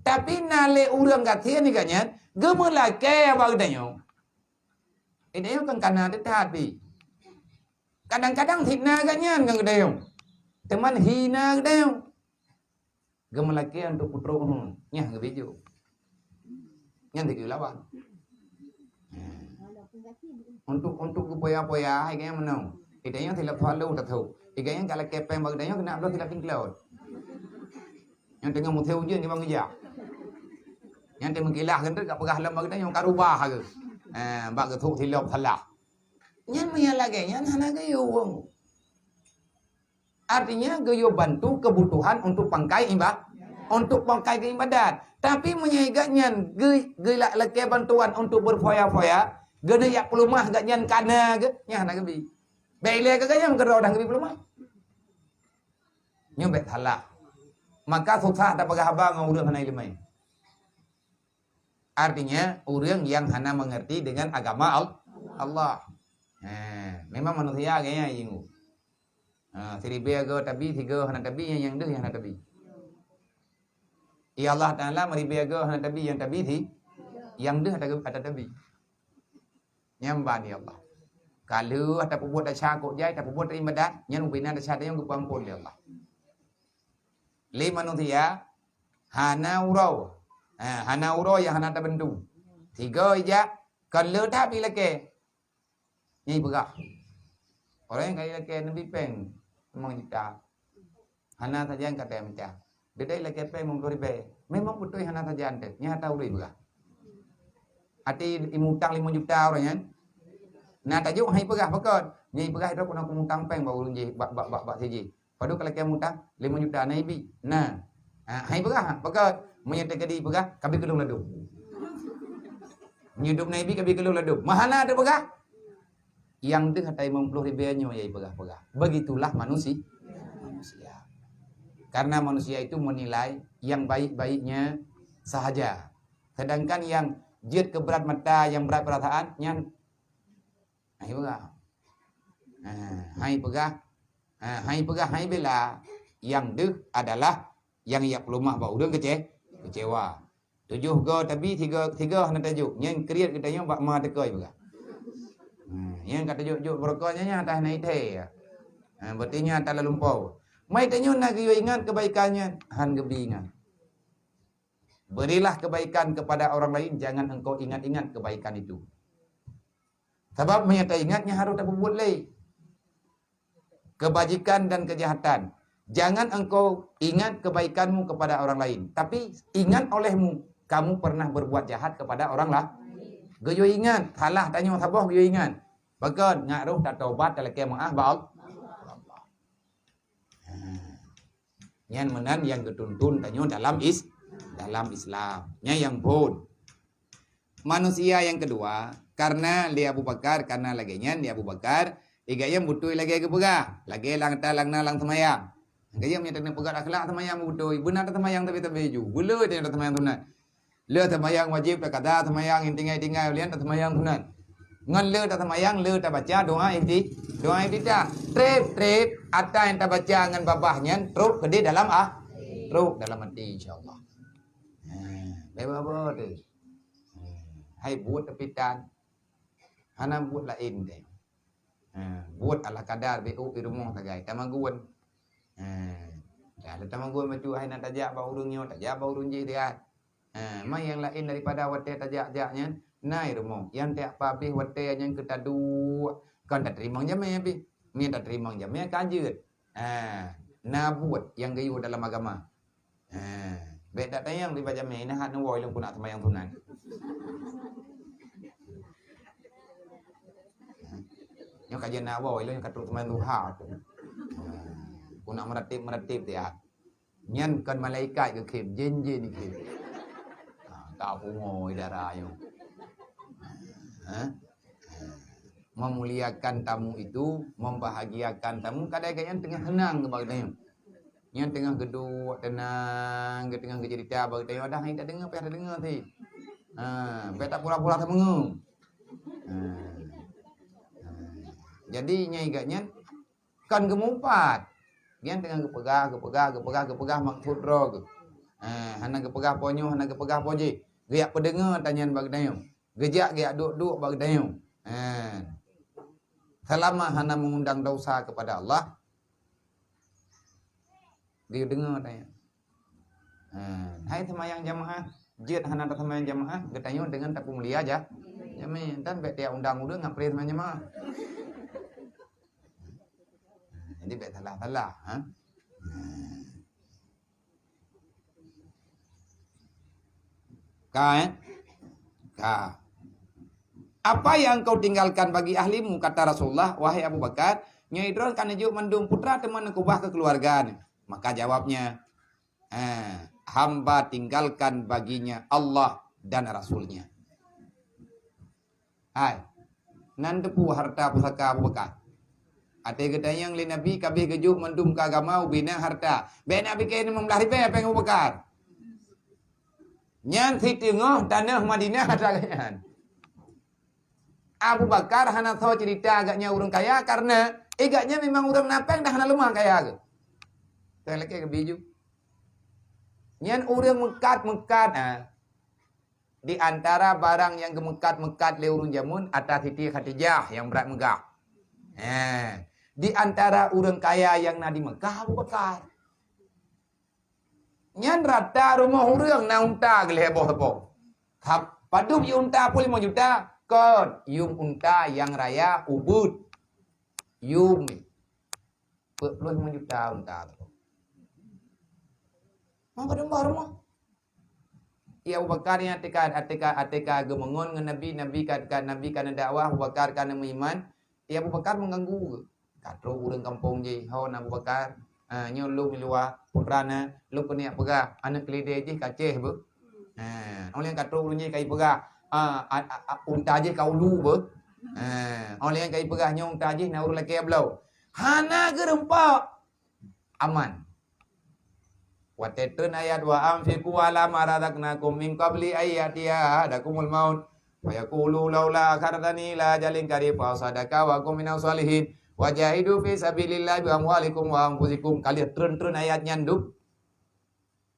Tapi na lé ureuëng gasien geuhnyan geumeulakée bak geutanyoe. Geutanyoe kon kana teutab pih. Kadang-kadang fitnah geuhnyan ngon geutanyoe. Teuma hina geutanyoe. Geumeulakée untuk putroe uhun, nyang geubijôk. Nyan teugeu lawan. Untuk, untuk geupoya-poya, hai geutanyoe meunoe. Geutanyoe silap selalu tatho. Geutanyoe ka lakée péng bak geutanyoe keuneuk bloe silap tingklot. Nyang teungoh musim ujeuen nibak geujak. Nyang teungoh kilah geutanyoe ka peugah lom bak geutanyoe ka rubah geuh. Eh, bak geuthok silop salah. Nyan meunyo lagée nyan hana geuyue ureuëng. Artinya geuyue bantu keubutuhan untuk pangkai iba-, untuk pangkai keu ibadat. Tapi meunyo geuhnyan geu-, geulak lakée bantuan untuk berfoya-foya, geuneuk jak peuleumah geuhnyan kana geuh, nyan hana geubi. Bék ilée keu geuhnyan keudroe dah geubi peuleumah. Nyoe bék salah. Maka susah tapeugah haba ngon ureuëng hana iéleumé. Artinya, ureuëng nyang hana mengerti dengan agama Al-, Allah. Ha, memang manusia gaya ingu. Ha, siribée go tabi, sigo hana tabi, nyang, nyang deuh nyang hana tabi. Ya Allah Taala meuribée go hana tabi, nyang tabi si, nyang deuh hana, hana tabi. Nyan ban ya Allah. Ka lheueh tapeubuet desya kok jai, tapeubuet ibadat, nyan ubena desya tanyoe geupeuampon lé Allah. Lé manusia hana uroe. Ha, hana uroe nyang hana tabantu. Sigo ijak, kon le that ilakée. Nyan ipeugah. Orang nyang ka jilakée neubi péng limong juta. Hana sajan ka tém cah. Didai lakée péng limong ploh ribée. Memang beutôi hana sajan teuh. Nyan ata ureuëng peugah. Até imutang limong juta orang nyan. Na tajok hai peugah pakon. Nyan peugah droe keuneuk mutang péng bak ureuëng jih, bak, bak, bak, bak si jih. Padub ka lakée mutang limong juta na ibi. Nah. Ha, hai peugah pakon. Meunyoe teukeudi peugah, kabi keulong ladum. Meunyoe dum na ibi kabi keulong ladum. Meuhana teuh peugah. Nyang deuh ata limong ploh ribée nyoe nyang ipeugah-peugah. Begitulah manusi-, manusia. Karena manusia itu menilai yang baik-baiknya sahaja. Sedangkan yang jeuet keu brat mata, yang brat perasaan, nyan hai peugah. Ha, hai peugah. Ha, hai peugah, hai bela. Nyang deuh adalah nyang jak peuleumah bak ureuëng kece-, kecewa. Tujoh go tabi, tiga, tiga hana tajok. Nyan kriet geutanyoe bak ma teuka ipeugah. Ha, nyan ka tajok-jok beureukoh nyan, nyan atas na ithée. Ha, berarti nyan atas lalumpau. Mai tanyoe na geuyue ingat kebaikan nyan, han geubi ingat. Berilah kebaikan kepada orang lain, jangan engkau ingat-ingat kebaikan itu. Sabab meunyoe taingat, nyan harôh tapeubuet lé. Kebajikan dan kejahatan. Jangan engkau ingat kebaikanmu kepada orang lain, tapi ingat olehmu, kamu pernah berbuat jahat kepada orang lain. Geuyue ingat, salah tanyoe saboh geuyue ingat. Pakon, ngat roh tatobat, talakée meuáh bak Allah. Ha. Nyan meunan nyang geutuntun tanyoe dalam is-, dalam Islam. Nyan nyang phon. Manusia nyang keudua, karena lé Abu Bakar, karena lagée nyan lé Abu Bakar, iga nyang beutôi lagée geupeugah, lagée lam ata lam na lam seumayang. Gaya meunyoe taneuk peugah akhlak seumayang beutôi, beuna taseumayang tabe-tabe ju. Beuleu tanyoe taseumayang sunat. Le taseumayang wajéb, takada seumayang, intingai-tingai ulian taseumayang sunat. Ngon le taseumayang, le tabaca doa ifti-, doa iftitah. Trép-trép ata nyang tabaca ngon babah nyan trok keudeh dalam ah, trok dalam até, insya Allah. Ha, beba-ba tu. Ha, hai buet teupitan. Hana buet laén deh. Ha, buet ala kadar B U di rumoh sagai. Tamagun. Ha, dah le tamagun bacut hai na tajak bak ureuëng nyoe, tajak bak ureuëng jih dia. Ha, mai nyang laén daripada watée tajak-jak nyan, na i rumoh. Nyang tiap pabeh watée nyang keutaduek, kon tateurimong jamé pih. Meunyoe tateurimong jamé ka jeuet. Ha, na buet nyang geuyue dalam agama. Ha, bék dak tanyong di bajamé, ina hat neuwoe lôn keunak seumayang sunat. Nyoe ka jeuet na woe lôn ka trok seumayang duha tu. Ha, keunak meuratéb-meuratéb dia. Nyan kon malaikat geukhém, jén-jén geukhém. Ha, ka pungo dara nyoe. Ha? Memuliakan tamu itu, membahagiakan tamu, kadang-kadang teungoh seunang bak geutanyoe. Nyan teungoh geuduek teunang, geuteungoh geucerita bak geutanyoe, dah hai tadeungoe, payah tadeungoe sit. Ha, payah tapura-pura tameungeue. Ha. Ha. Jadi nyang igat nyan kon geumeupat. Nyan teungoh geupeugah, geupeugah, geupeugah, geupeugah maksud droe geuh. Ha, hana geupeugah po nyoe, hana geupeugah po jih. Geujak peudeungoe tanyan bak geutanyoe. Geujak, geujak duek-duek bak geutanyoe. Ha. Selama hana mengundang dosa kepada Allah, geudeungoe tanyan. Ha, hai seumayang jamaah, jeuet hana taseumayang jamaah, geutanyoe deungon tapeumulia ja-, jamé. Dan bék tiak undang ureuëng ngon preh seumayang jamaah. Ha, jadi bék salah-salah, ha. Ha. Ka, eh? Ka. "Apa yang kau tinggalkan bagi ahlimu?" kata Rasulullah, "Wahai Abu Bakar, nyoe droe ka neujok mandum putra teuma neukeubah keu keuluwarga nyoe." Maka jawabnya, "Eh, hamba tinggalkan baginya Allah dan Rasulnya." Hai, nan teupeue harta pusaka Abu Bakar. Até geutanyong lé Nabi, ka abéh geujok mandum keu agama ubena harta. Bék na pike limong blaih ribée péng Abu Bakar. Nyan siteungoh tanoh Madinah ata nyan. Abu Bakar hana soe cerita agaknya ureuëng kaya, karena igaknya memang ureuëng na péng dah hana leumah kaya geuh. Teuh lakée geubi ju. Nyan ureuëng meukat-meukat, ah. Di antara barang nyang geumeukat-meukat lé ureuëng jameun, ata Siti Khadijah nyang brat meugah. Eh, di antara ureuëng kaya nyang na di Mekah, Abu Bakar. Nyan rata rumoh ureuëng na unta geuh lhée boh sapo. Hab, padub yum unta peuet limong juta? Kon, yum unta nyang raya ubeut. Yum. Peuet ploh limong juta unta tu. Mah padum bah rumoh. Ya Abu Bakar nyan atika, atika, atika geumeungon ngon Nabi, Nabi ka, ka, Nabi ka neudakwah, Abu Bakar ka neumeuiman. Ya Abu Bakar meuganggu. Ka trok ureueng kampong jih, "Ho na Abu Bakar, ha, nyoe lôn di luwa, putra na, lôn keuneuk peugah, aneuk keulidèe jih ka céh beuh." Ha, óh lheueh ka trok ureueng jih ka jipeugah, a, a, a, a, unta jih ka ulu beuh. Ha, óh lheueh ka jipeugah nyoe unta jih na ureueng lakèe bloe. Hana geureumpok. Aman. Watèe treun ayat, "Wa anfiqu ala ma razaqnakum min qabli an ya'tiya ahadakumul maut, fa yaqulu laula akhartani ila ajalin qarib fa assaddaqa wa akun minas shalihin, wa jahidu fi sabilillahi bi amwalikum wa anfusikum." Ka lheueh treun-treun ayat nyan dum,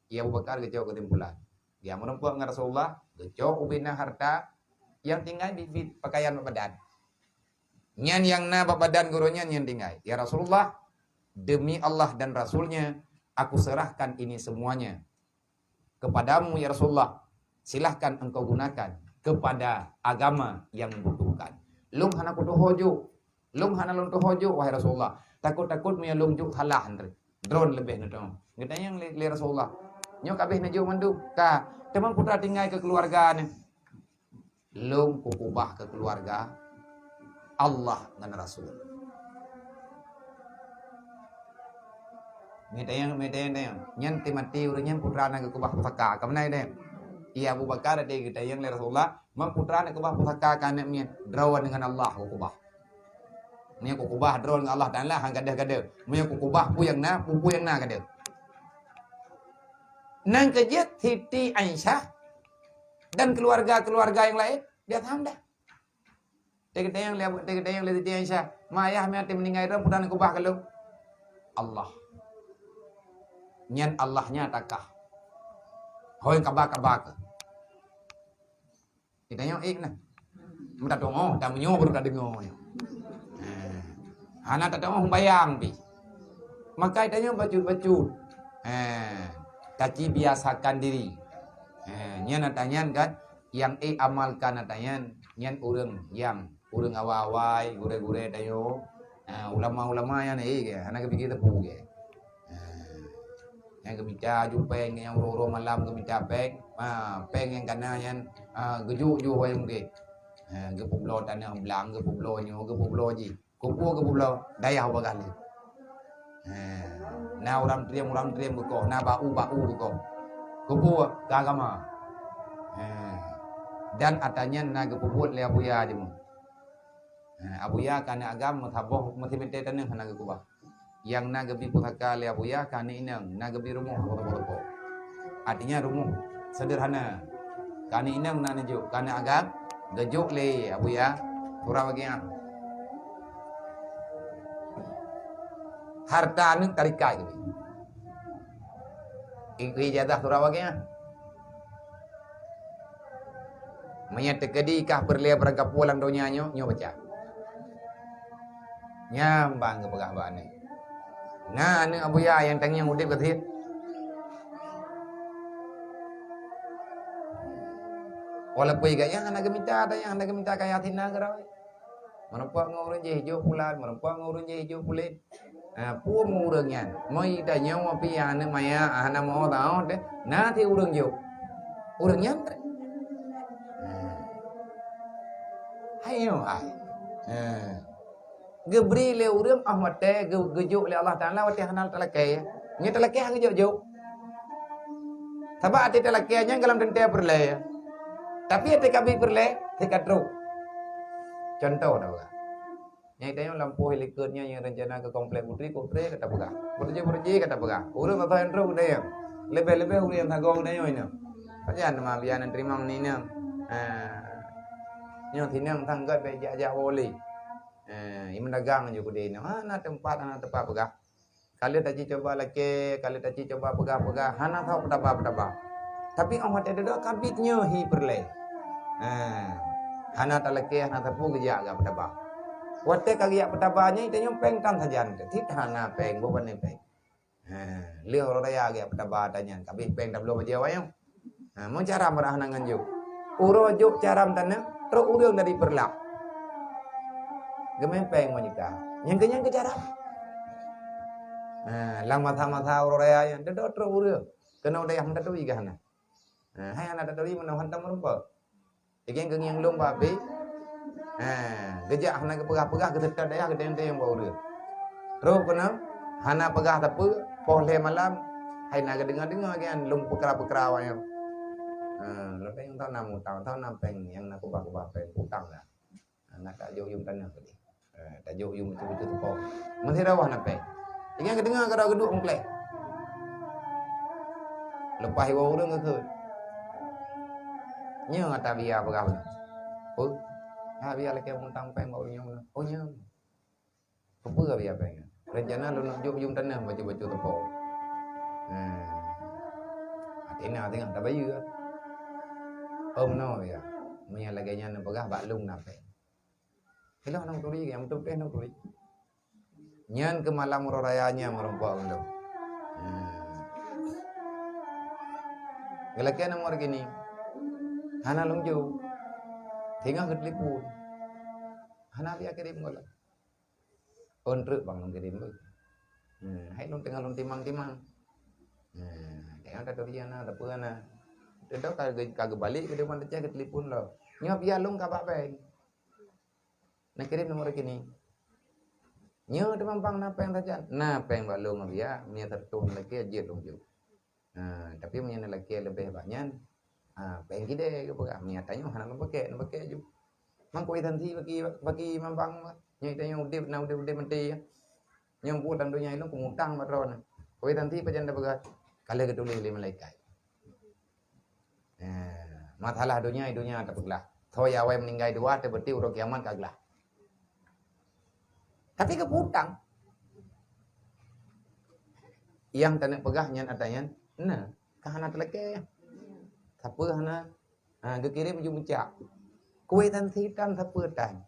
ya Abu Bakar geucok keusimpulan. Dia meureumpok ngon Rasulullah, geucok ubena harta nyang tinggai bit-bit pakaian bak badan. Nyan nyang na bak badan gurèe nyan nyang tinggai. "Ya Rasulullah, demi Allah dan Rasul-Nya, aku serahkan ini semuanya kepadamu, ya Rasulullah. Silahkan engkau gunakan kepada agama yang membutuhkan." Lôn hana kutuho jok. Lôn hana lôn tuho jok, wahai Rasulullah. Takot-takot meunyoe lôn jok salah, Andre. Droe leubeh neutuho. Geutanyong lé, lé Rasulullah, "Nyoe ka abéh neujok mandum?" "Ka." "Teuma peue tinggai keu keuluwarga neuh?" "Lôn kukubah keu keuluwarga Allah ngon Rasul." Meutanyong, meutanyong, tanyong. Nyan ti maté ureueng nyan putra na geukubah pusaka. Ka meunan tanyong. Iya Abu Bakar tadi geutanyong lé Rasulullah, "Man putra na geukubah pusaka keu aneuk nyan?" "Droe ngon Allah kukubah." Meunyoe kukubah droe ngon Allah Taala, han gadeuh-gadeuh. Meunyoe kukubah peue nyang na, peue-peue nyang na gadeuh. Nyan keuh jeuet Siti Aisyah dan keuluwarga-keuluwarga nyang laén, dia tham dah. Teugeutanyong lé, teugeutanyong lé Siti Aisyah, "Ma ayah, meunyoe até meuninggai droe, peue na geukubah keu lôn?" "Allah." Nyan Allah nyan takah. Hôi kaba-kaba keuh. Geutanyoe ék na. Meutateu'oh, tameunyoe baru tadeungoe nyoe. Eh, hana tateu'oh sumbayang pih. Maka geutanyoe bacut-bacut. Eh, taci biasakan diri. Eh, nyan ata nyan kan, nyang ék amalkan ata nyan, nyan ureueng nyang, ureueng awai-awai, gurèe-gurèe tanyoe. Ah, ulama-ulama nyan, eh, hana geupike teupeu, eh. Ah, nyang geumita aju péng, nyang uroe-uroe malam geumita péng. Ah, péng nyang kana nyan, ah, geujok-jok wayang mungken. Ah, geupeubloe tanoh blang, geupeubloe nyoe, geupeubloe jih. Keupeue geupeubloe? Dayah ubak galeh. Ah, na uram triem, uram triem geukoh, na bak-u, bak-u geukoh. Keupeue? Keu agama. Ah, dan ata nyan na geupeubuet lé Abuya jeumeuh. Ha, Abuya keuneuk agam meusaboh meusimeunte tanoh hana geukubah. Nyang na geubi pusaka lé Abuya keuneuk inong, na geubi rumoh rupa-rupa. Artinya rumoh sederhana. Keuneuk inong na neujok, keuneuk agam geujok lé Abuya Surah Waqiah. Harta aneuk tarikat geubi. Ijazah Surah Waqiah. Meunyoe teukeudi kah peureulèe barangkapeue lam donya nyoe, nyoe baca. Nyan ban geupeugah bak aneuk. Na aneuk Abuya nyang tangieng udeb keu sit. Walaupun gata nyang hana geumita, ata nyang hana geumita kaya sit na keudroe. Meurumpok ngon ureueng jih jok pulan, meurumpok ngon ureueng jih jok pulen. Ha, peue meu ureueng nyan? Meu tanyoe pih nyang aneuk maya, hana meu tao teuh, na teuh ureueng jok. Ureueng nyan teuh. Ha. Hai nyoe hai. Ha. Geubri lé ureueng óh watèe geu-, geujok lé Allah Taala watèe hana talakèe. Nyoe talakèe han geujok-jok. Sabab até talakèe nyan goh lom teuntèe peureulèe. Tapi até kabi peureulèe, teuka trok. Contoh dah peugah. Nyang tanyoe lampôh likot nyan nyang rencana keu komplek putri, putri ka tapeugah. Putri, putri ka tapeugah. Ureueng atau nyang trok geutanyoe. Leubeh-leubeh ureueng nyang sagoe geutanyoe inong. Pajan teuma biya neuteurimong ni inong. Ha. Nyoe sinong tanggat bèk jak-jak woe lé. Ha, imeudagang ju keudeh inong. Hana teumpat, hana teumpat peugah. Ka lheueh taci cuba lakèe, ka lheueh taci cuba peugah-peugah, hana tho peutaba-peutaba. Tapi óh watèe dudoe kabit nyoe hi peureulèe. Ha, hana talakèe, hana tapeue geujak gak peutaba. Watèe ka geujak peutaba nyan, tanyoe péng tan sajan teuh. Cit hana péng, boh pané péng. Ha, lheueh uroe raya geujak peutaba ata nyan, ka abéh péng tabloe bajèe awak nyoe. Ha, meu caram barang hana ngon jok. Uroe jok caram tanoh, trok ureueng dari Peureulak. Geumè péng meunyeukah. Nyang keu nyan keu cara. Ha, lam masa-masa uroe raya nyan, dodot trok ureueng. Keunoe dayah meutatui kah na? Ha, hai hana taturi meunoe hantom meurumpok. Lagèe ngieng lôn bak abéh. Ha, geujak hana geupeugah-peugah, geuseutôt dayah, geuteueng-teueng bak ureueng. Trok keunoe, hana peugah sapeue, poh lhèe malam, hai na geudeungoe-deungoe lagèe nyan lôn peukra-peukra awaknyan. Ha, lôn tanyong, "Soe na mutang, soe na péng nyang na keubah-keubah péng, utang dah." Ha, na tajok yum tanoh tadi. Eh, tajok yum beutôi-beutôi teupông. Meusidroe na péng. Ingat geudeungoe keudroe geuduek meukleh. Leupah iwoe ureueng geukheun. Nyoe ata biya peugah beuna. Oh, ha biya lakèe mutang péng bak ureueng nyoe. Oh, nyoe. Peue biya péng? Rencana lôn jok yum tanoh bacut-bacut teupông. Nah. Até na teungoh tabayeue. Oh, meunoe ya. Meunyo lagèe nyan neupeugah bak lôn na péng. Ilong nong turi, nyang meutumpéh nong turi. Nyan keu malam uroe raya nyan meurumpok ngon lôn. Hmm. Geulakèe nomor gini. Hana lôn jok. Teungoh geutelepon. Hana piah kirém gohlom. Ôn treuk bang lôn kirém beuh. Hmm, hai lôn teungoh lôn timang-timang. Hmm, teungoh taturi hana, tapeue hana. Teuntèe ka geu-, ka geubalek keu depan teucah geutelepon lom. Nyoe piah lôn ka bak bank. Neukirém nomor rekening. Nyoe teuma bang na péng sajan. Na péng bak lôn ngon biya, meunyo seratus lakèe jeuet lôn jok. Ha, tapi meunyo neulakèe leubeh bak nyan, ha, péng kidée geupeugah. Meunyo tanyoe hana lôn pakèk, neupakèk ju. Mang kwitansi bagi, bagi mambang, nyoe tanyoe udép, na udép-udép maté. Nyoe buet lam donya ilôn peumutang bak droeneuh. Kwitansi pajan tapeugah, ka lheueh geutuléh lé malaikat. Eh, masalah donya, donya tapeuglah. Soe awai meuninggai dua, teubeuti uroe kiamat ka glah. Tapi keu peue utang? Nyang taneuk peugah nyan ata nyan, na, ka hana talakèe. Sapeue hana, ha, geukirém ju meucak. Kwitansi tan sapeue tan.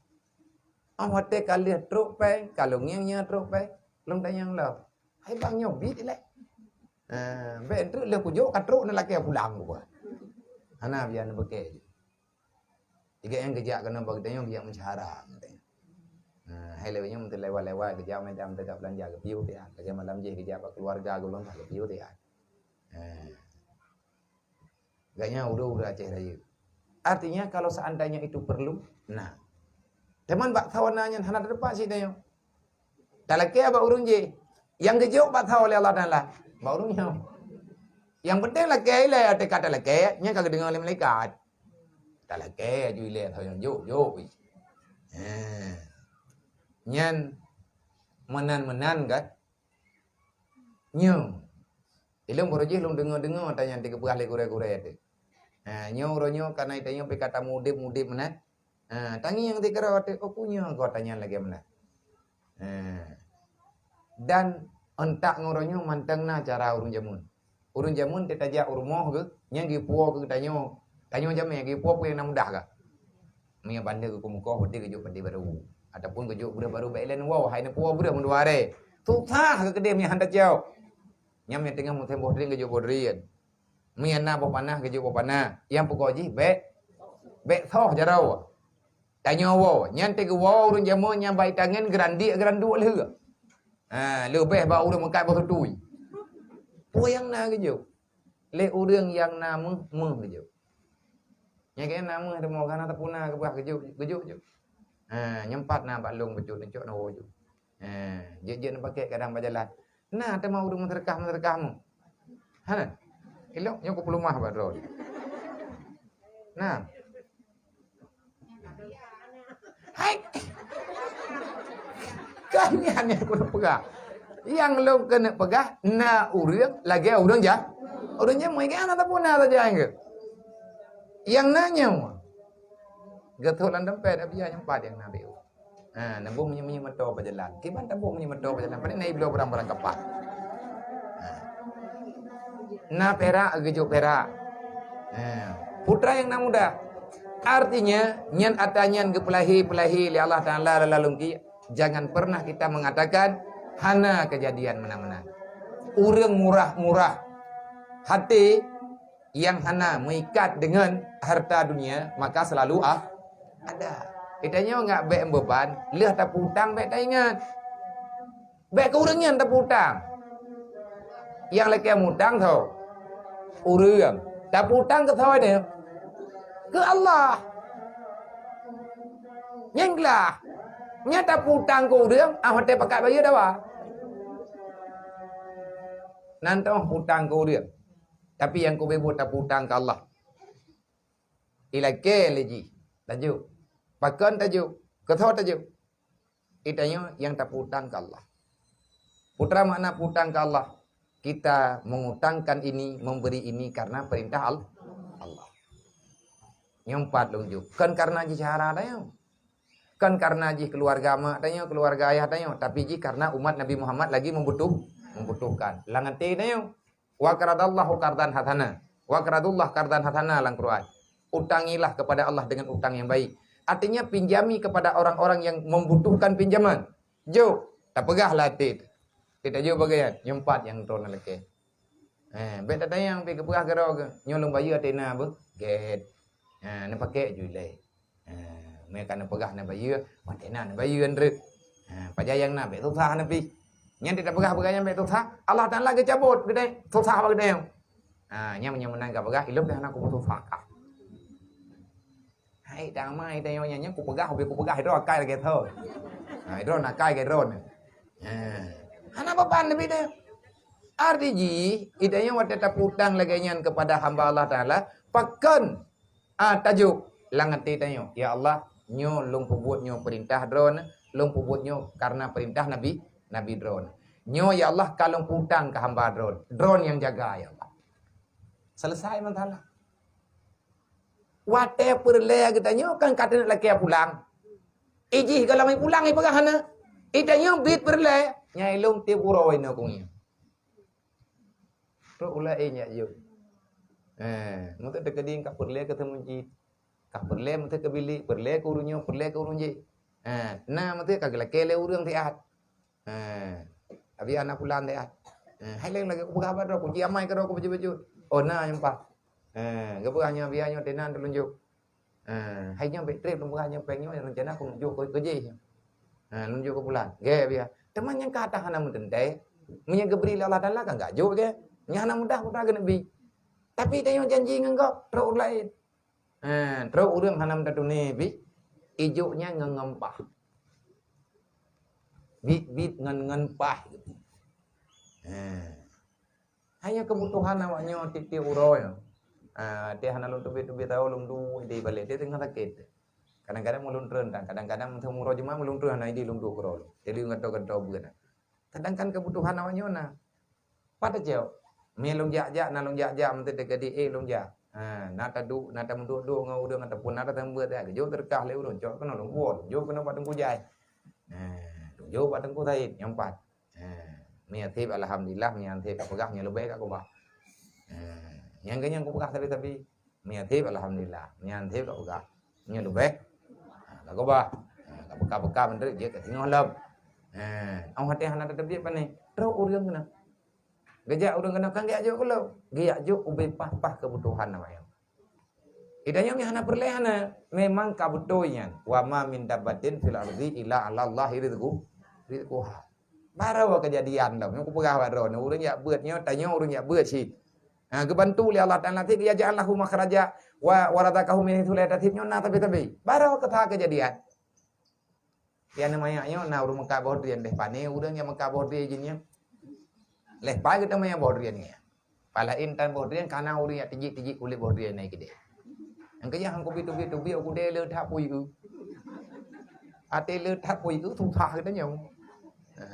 Óh watèe ka lheueh trok péng, ka lôn ngieng nyoe trok péng, lôn tanyong lom. Hai bang nyoe bit ilèe. Eh, bèk treuk lheueh kujok ka trok neulakèe pulang kuba. Hana biya neupakèk ju. Tiga nyang geujak keunoe bak geutanyoe geujak meusyara geutanyoe. Nah, hai lewat nyoe meuteulewat-lewat geujak meudan teuka beulanja geupiôh tiat. Lagèe malam jih geujak bak keuluwarga gohlom ka geupiôh tiat. Nah. Gaknyan ureueng-ureueng Aceh Rayeuk. Artinya kalau seandainya itu perlu, nah. Teuma bak sawana nyan hana teupat cit tanyoe. Talakèe bak ureueng jih. Nyang geujok bak sawa lé Allah Taala. Bak ureueng nyoe. Nyang penting lakèe ilèe, teuka talakèe, nyan ka geudeungoe lé malaikat. Talakèe aju ilèe, tanyong jok, jok. He. Nyan meunan-meunan kan? Nyoe. Ilôn baroe jih lôn deungoe-deungoe ata nyan digeupeugah lé gurèe-gurèe teuh. Ha, nyoe uroe nyoe ka na tanyoe pih ka tameudép-meudép meunan. Ha, tangieng sikarèe watèe, "Oh, peue nyoe?" Geutanyoe lagèe meunan. Ha. Dan euntak ngon uroe nyoe mantong na cara ureueng jameun. Ureueng jameun teutajak u rumoh geuh, nyan geupuwoe keu tanyoe. Tanyoe jamèe geupuwoe peue nyang na mudah gah. Meunyoe bande geuh kumukoh, watèe geujok bande barô. Ataupun geujok breueh barô bèk ilèe woe, hai neupuwoe breueh meudua aré. Susah geuh keudéh meunyoe han tacok. Nyan meunyoe teungoh musém boh drien geujok boh drien. Meunyoe na boh panah, geujok boh panah. Nyang peukoh jih bèk, bèk soh jaroe. Tanyoe woe, nyan teuh geuwoe ureueng jameun nyang bak itangen geurandiek geuranduek lheueh. Ha, leubeh bak ureueng meukat boh tutui. Peue nyang na geujok? Lé ureueng nyang na méuh, méuh geujok. Nyang keunan na méuh teuma hana teupuna keubah geujok, geujok jok. Ha, nyan pat na bak lôn bacut neucok na woe jok. Ha, jeuet-jeuet neupakèk kadang bak jalan. Na teuma ureueng meuseudeukah-meuseudeukah mu. Hana. Ilok nyoe kupeulumah bak droe. Na. Hai. Kan nyan nyang keuneuk peugah. Nyang lôn keuneuk peugah, na ureueng lagèe ureueng ja-, ureueng jameun, kan hana teupuna saja nyang keu. Nyang na nyoe. Geuthôt lam dompet, tapi nyang pat nyang na beu. Ha, neuboh meunyoe-meunyoe moto bak jalan. Kiban taboh meunyoe moto bak jalan. Paling na ibloe barang-barang kapal. Ha. Na pirak, geujok pirak. Ha. Putra nyang na muda. Artinya, nyan ata nyan geupeulahé-peulahé lé Allah Taala lam lalong ki, jangan pernah kita mengatakan hana kejadian meunan-meunan. Ureueng murah-murah hati nyang hana meuikat deungon harta dunia, maka selalu ah, ada. Geutanyoe ngat bèk meubeban, lheueh tapeuutang bèk taingat. Bèk keu ureueng nyan tapeutang. Nyang lakèe mutang soe? Ureueng. Tapeutang keu soe nyan? Keu Allah. Nyan glah. Nyan tapeutang keu ureueng, ah, watèe pakat bayeue dawa. Nan toh peutang keu ureueng. Tapi nyang keubeubeuet tapeutang keu Allah. Ilakèe lé jih. Tajok. Pakon tajok? Keu soe tajok? Geutanyoe nyang tapeutang keu Allah. Peue makna peutang keu Allah? Kita mengutangkan ini, memberi ini karena perintah Al-, Allah. Nyang pat lôn jok. Kon karena jih syedara tanyoe. Kon karena jih keuluwarga mak tanyoe, keuluwarga ayah tanyoe, tapi jih karena umat Nabi Muhammad lagi membutuh-, membutuhkan. Lam até tanyoe. Wa qaradallahu qardan hasana. Wa qaradullah qardan hasana lam Quran. Utangilah kepada Allah dengan utang yang baik. Artinya, pinjami kepada orang-orang yang membutuhkan pinjaman. Jok, tapeugah lam até. Kita jok bagian, nyoe pat nyang droeneuh lakèe. Eh, bèk tatanyong pih geupeugah keudroe geuh. Nyoe lôn bayeue até na beuh? Gèt. Ha, neupaké ju ilèe. Ha, meunyo ka neupeugah neubayeue, watèe na neubayeue treuk. Ha, pajan nyang na bèk susah na pih. Nyan tapeugah-peugah nyan bèk susah, Allah Taala geucabot geutanyoe susah bak geutanyoe. Ha, nyan meunyo meunan kapeugah, ilôn pih hana kupeususah kah. Hai, damai tanyoe nyan, nyan kupeugah, ubé kupeugah, droe akai lagèe tho. Ha, droe na akai lagèe droe. Ha, hana beban leubeh deh. Arti jih, geutanyoe watèe tapeutang lagèe nyan kepada hamba Allah Taala, pakon Ah, tajok lam até tanyoe, "Ya Allah, nyoe lôn peubuet nyoe peurintah Droeneuh, lôn peubuet nyoe karena peurintah Nabi, Nabi Droeneuh. Nyoe, ya Allah, ka lôn peutang keu hamba Droeneuh, Droeneuh nyang jaga, ya Allah." Selesai masalah. Watèe peureulèe geutanyoe kan ka teuneuk lakèe pulang. Ijih goh lom pulang ipeugah hana. Geutanyoe bit peureulèe, nyang ilôn tiep uroe inoe keu ngieng. Trok u laén jak jok. Eh, meuteukeudi ka peureulèe keu teumeujiet. Ka peureulèe meuteukeudi peureulèe keu ureueng nyoe, peureulèe keu ureueng jéh. Eh, na meuteukeudi ka geulakèe lé ureueng siat. Eh, abi aneuk pulan siat. Eh, hai lôn lagèe kupeugah bak droe, kunci amai keudroe kubacut-bacut. Oh, na nyang paih. Eh, geupeugah nyoe, "Biya nyoe teunan teulunjuk." Ha, hai nyoe bèk trép lôn peugah nyoe péng nyoe rencana keu lôn jok keu, keu jéh nyoe. Ha, lôn jok keu pulan. Gèt biya. Teuma nyang ka that hana meuteuntèe. Meunyoe geubri lé Allah Taala kan gajok gèt. Nyan hana mudah putra keuneuk bi. Tapi tanyoe janji ngon gob, trok ureueng laén. Ha, trok ureueng hana meutatuné bi. Ijok nyan ngon, ngon paih. Bit-bit ngon, ngon paih. Ha. Hanya keubutuhan awak nyoe tiep-tiep uroe nyoe. Ah, teuh hana lôn teubiet-teubiet tahu lôn duek di balèe, teuh teungoh sakét. Kadang-kadang meulôn treun tan, kadang-kadang meuseumeurah jeumaah meulôn treun hana idéh lôn duek keudroe lôn. Jadi gantoe-gantoe beuet. Kadang kan keubutuhan awak nyoe na. Pat teucok. Mé lôn jak-jak, na lôn jak-jak, meuteukeudi éh lôn jak. Ha, na taduek, na tameuduek-duek ngon ureueng ataupun na tateumeubeuet, ya, geujok teureukah lé ureueng, cok keunoe lôn puwoe, jok keunoe bak Teungku Jai. Ha, lôn jok bak Teungku Said, nyoe pat. Ha, meunyo sép alhamdulillah, meunyo sép ka peugah, meunyo leubeh ka keubah. Ha, nyang keu nyan kupeugah sabe-sabe. Meunyo sép alhamdulillah, meunyo sép ka peugah. Meunyo leubeh, ha, ka keubah. Ha, ka peuka-peuka menteri jeuet ka singoh lom. Ha, oh watèe hana tateubiet pané, trok ureueng keunoe. Geujak ureueng keunoe kan geujak jok keu lôn. Geujak jok ubé paih-paih keubutuhan awak nyan. Geutanyoe nyan hana peureulèe hana, memang ka beutôi nyan. "Wa ma min dabbatin fil ardi illa 'alallahi rizqu-, rizquha." Baroe keujadian lom, nyoe kupeugah bak droeneuh, ureueng jak beuet nyoe, tanyoe ureueng jak beuet cit. Ha, geubantu lé Allah Taala cit, "Yaj'al lahu makhraja wa, wa razaqahu min haitsu la yahtasib," nyoe na sabe-sabe. Baroe keusa keujadian. Di aneuk manyak nyoe na ureueng meukat boh drien, deh pané ureueng nyang meukat boh drien jih nyoe. Leh pai geuteumé boh drien nyan. Pala intan boh drien kana ureueng nyang tijik-tijik kulét boh drien nyan keudeh. Nyang keujah han kubi tubi-tubi u keudè le that pui eu. Até le that pui eu susah geutanyoe. Ha,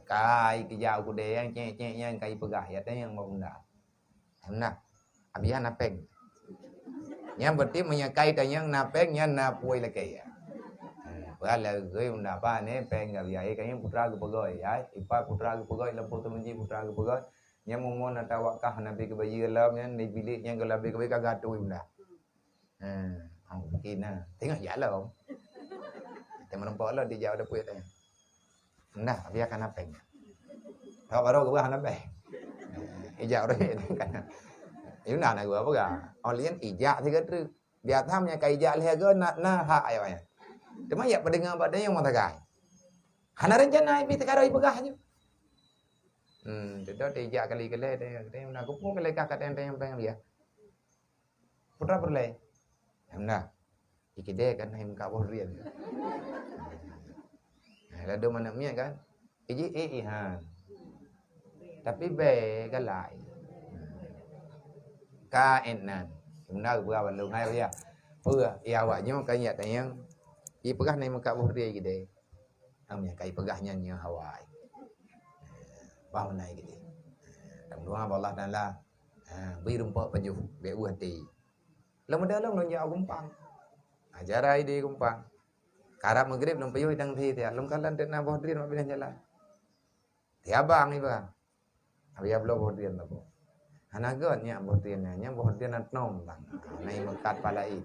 kai keujak u keudè nyang cék-cék nyang kai peugah, ya tanyong bak bunda. Nah, abiah na péng. Nyan berarti meunyo kai tanyong na péng, nyan na pui lakèe ya. Hmm, peue lagèe unda pa ni péng ka biaya, kayang putra geupeugah ya, ipa putra geupeugah, lam poh teumeuji putra geupeugah. Nyan mumon ata wakah nabi keubayeue lom nyan di bilik nyan geulabe keubayeue ka gatui unda. Hmm, oh, mungkin na. Tengok jak lom. Tengok meureumpok lom dijak ada puet tanya. Nah, biar kan apa nya. Awak baru geupeugah hana bèh. Ijak ureueng kan. Yuna na geupeugah. Oh, laén ijak sigoe treuk. Biasa meunyo ka ijak lhèe goe na, na hak ayah nyan. Teuma jak peudeungoe bak dayong mata gai. Hana rencana ibi teuka ipeugah ju. Hmm, dudoe tijak kali keulai, teuka na kupu keulai kah ka teueng-teueng péng biah. Putra peureulée. Alhamdulillah. Ikidée kan hai meukat boh drien. Nah, ladôm aneuk miet kan. Iji eh ihan. Tapi bé galai. Ka ennan. Sebenarnya geupeugah bandum hai ya. Peue ya awak nyoe kan ya tanyong. Ipeugah nai meukat boh drien ikidée. Am nyang ka ipeugah nyan nyoe hawa. Bah meunai gini. Tameudua bak Allah Taala. Ha, bri rumpok pajoh, bék u até. Lom ada lom lôn jak gumpang. Ajaran idé gumpang. Karab maghrib lôn piyôh idang thi tiak. Lôn kalon teuk na boh drien bak binéh jalan. Tiabang iba. Abi ya bloe boh drien labo. Hana gét nyak boh drien nyan, nyan boh drien atnong bang. Hana imeukat pala i.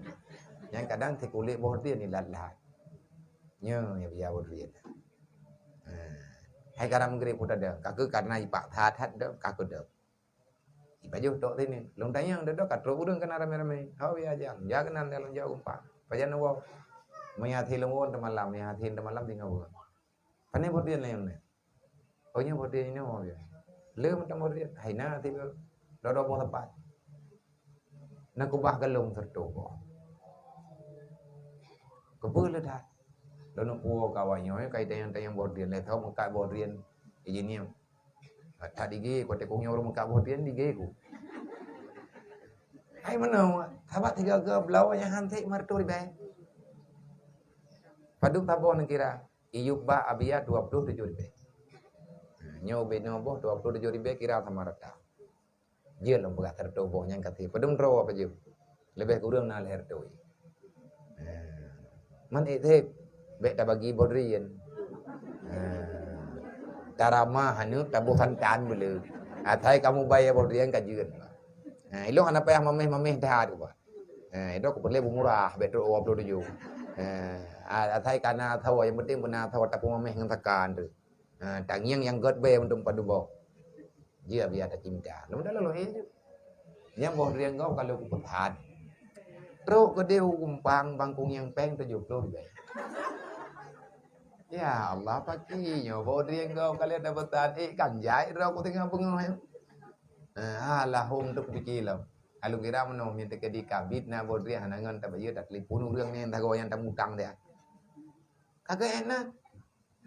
Nyan kadang teukulét boh drien ilat-lat. Nyoe ya biya boh drien. Ha. Hai karab maghrib pun ada. Ka keu karena ipak that-that dah, ka keu dah. Ipajoh tok sini. Lôn tanyong dah ka trok ureueng kena ramé-ramé. Hau ya jang. Ja keunan lôn jak gumpang. Pajan woe. Meuyasin lôn woe teumalam, meuyasin teumalam tinggai ureueng. Pane boh drien lé nyoe. Oh nyoe boh drien inoe. Le mantong boh drien. Hai na tiba. Dua-dua boh tepat. Na kubah galong serto boh. Keupeue le that. Lôn puwoe ka awak nyoe, ka itanyong-tanyong boh drien, lé thom meukat boh drien ijinium. That dige ku, até ku nyoe ureueng meukat boh drien dige ku. Hai meunoe, sabat tiga ke belawa nyang han sek marto ribèe. Padub saboh neukira, iyup bak abia dua puluh tujoh ribèe. Nyoe ubé noe boh dua puluh tujoh ribèe kira sama rata. Jeuet lôn peugah seratus boh nyang ka sie. Padum droe apa jeuet? Leubeh kureueng na lhèe reutôh. Ha. Man ék sép, bèk tabagi boh drien. Ha. Taramah aneuk taboh santan beuleu. Asai kamoe bayar boh drien ka jeuet. Ha, ilôn hana payah mameh-mameh that ubah. Ha, ilôn ku peureulèe beumurah, bèk trok dua puluh tujoh. Ha, asai kana sawa, nyang penting beuna sawa tapeumameh ngon sakan tu. Ha, tangieng nyang gèt bèe untuk padub boh. Jeuet biasa tacinta. Lôn dah lalu, eh, jeuet. Nyang boh drien gob ka lôn kupeusan. Trok keudeh u gumpang bangkong nyang péng tujoh ploh ribèe. Ya Allah, paki nyoe boh drien gob ka lôn dapeusan, eh, kan jai droe ku teungoh beungoh nyoe. Ha, alah hom tu kupike lom. Alun kira meunoe, meuteukeu di kabit na boh drien hana ngon tabayeue, tatelepon ureueng nyan tagoe nyang tamutang dia. Ka geuék na.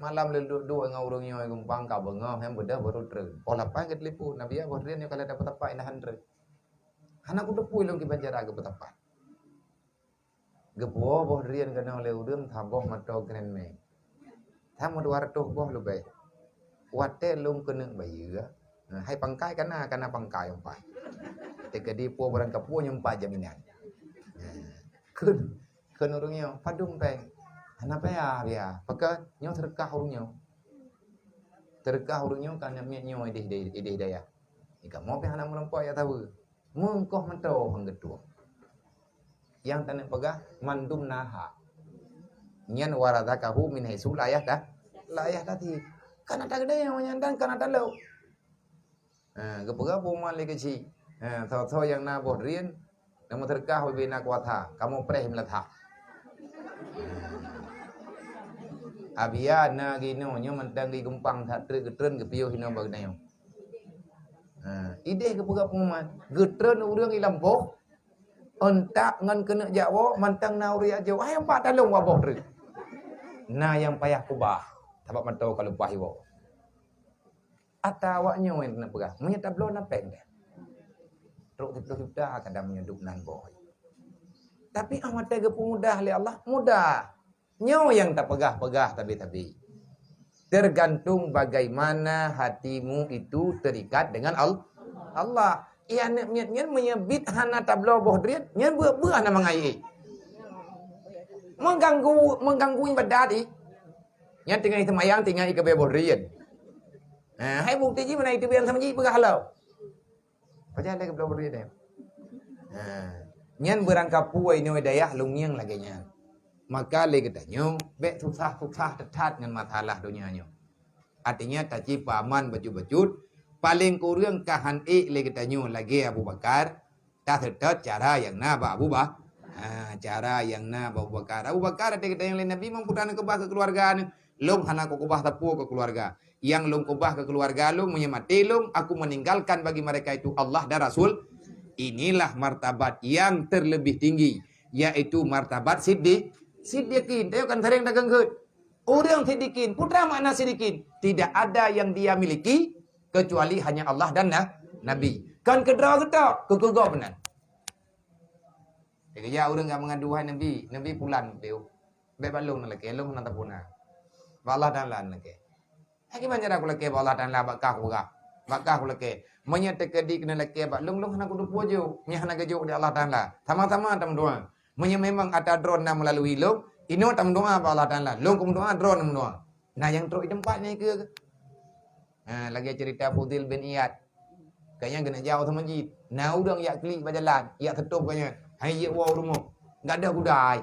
Malam lôn duek-duek ngon ureueng nyoe gumpang ka beungoh, nyang beudôh baru treun. Poh lapan geutelepon, "Nabi ya, boh drien nyoe ka lheueh dapeuet teumpat, indahan treun." Hana kuteupue lôn kiban cara geupeuteumpat. Geupuwoe boh drien keunoe lé ureueng saboh moto Grand Max. Sama dua ratus boh leubeh. Watèe lôn keuneuk bayeue, hai pangkai kana, kana pangkai umpat. Teukeudi puwoe barang kapuwoe nyoe umpat jaminan. Kheun Kheun ureueng nyoe, "Padum péng?" "Hana payah, biya." Pakon? Nyoe seudeukah ureueng nyoe. Seudeukah ureueng nyoe ka aneuk miet nyoe idéh, idéh, idéh dayah. Di kamoe pih hana meurumpok jak saweue. Meungkoh mantong han geutueng. Nyang taneuk peugah, mandum na hak. Nyan warazaqahu min haitsu la yahta-, la yahtasib. Kana tageudeue nyoe nyan dan kana talok. Ha, geupeugah Abu Umar lé keuchik. Ha, soe-soe nyang na boh drien, na meuseudeukah ubé na kuasa, kamoe preh meulathah. Abiya na ginoe nyoe mantong geugumpang that treuk geutreun geupiôh hinoe bak geutanyoe. Ha, idéh geupeugah Abu Umar, geutreun ureueng i lampôh, euntak ngon keuneuk jak woe, mantong na ureueng jak jok, hai umpat talong wak boh treuk. Na nyang payah kubah, sabab mantong ka leupah iwoe. Ata awak nyoe nyang keuneuk peugah, meunyoe tabloe na péng dah. Trok siploh juta kadang meunyoe duek nan boh. Tapi 'oh watèe geupeumudah lé Allah, mudah. Nyoe nyang tapeugah-peugah sabe-sabe. Tergantung bagaimana hatimu itu terikat dengan Al-, Allah. Iya aneuk miet nyan meunyoe bit hana tabloe boh drien, nyan beuet-beuet hana mangai. Mengganggu, mengganggu ibadat ih. Nyan teungoh seumayang tinggai ikabé boh drien. Ha, hai bukti jih meunan itu biang sama jih peugah lom. Pajan lé geubloe boh drien nyan. Ha. Nyan beurangkapeue inoe dayah lôn ngieng lagèe nyan. Maka lé geutanyoe bèk susah-susah teuthat ngon masalah donya nyoe. Artinya taci peuaman bacut-bacut, paleng kureueng ka han ék lé geutanyoe lagèe Abu Bakar, taseutôt cara nyang na bak Abu Ba-, ha, cara nyang na bak Abu Bakar. Abu Bakar até geutanyong lé Nabi, meunyo putra neukeubah keu keuluwarga neuh, Lôn hana kukeubah sapeue keu keuluwarga. Nyang lôn keubah keu keuluwarga lôn, meunyoe maté lôn, aku meninggalkan bagi mereka itu Allah dan Rasul. Inilah martabat yang terlebih tinggi, yaitu martabat siddi-, siddiqin. Teuka kan sering tageunggeut. Ureuëng siddiqin, peue makna siddiqin? Tidak ada yang dia miliki kecuali hanya Allah dan na-, Nabi. Kon keudroe geutok, keu keugob nan. Keujak ureuëng ka meungadu, "Hai Nabi, Nabi pulan piôh. Bék bak lôn neulakée, lôn hana tapuna. Bak Allah Taala neulakée." "Hai kiban cara kulakée bak Allah Taala, bak kah kupeugah? Bak kah kulakée. Meunyoe teukeudi keuneulakée bak lôn, lôn hana kuteupeu jok. Nyan hana geujok di Allah Taala. Sama-sama tameudoa. Meunyoe memang atra droe na meulalui lôn, inoe tameudoa bak Allah Taala. Lôn kumeudoa, droe neumeudoa." Nah, nyang trok di teumpat nyan keue. Ha, lagée cerita Fudil bin Iyad. Kayaknya keuneuk jak u masjid. Na ureuëng jak klik bak jalan, jak seutôb kayaknya. Hai jeuet woe u rumoh. Gadôh guda ai.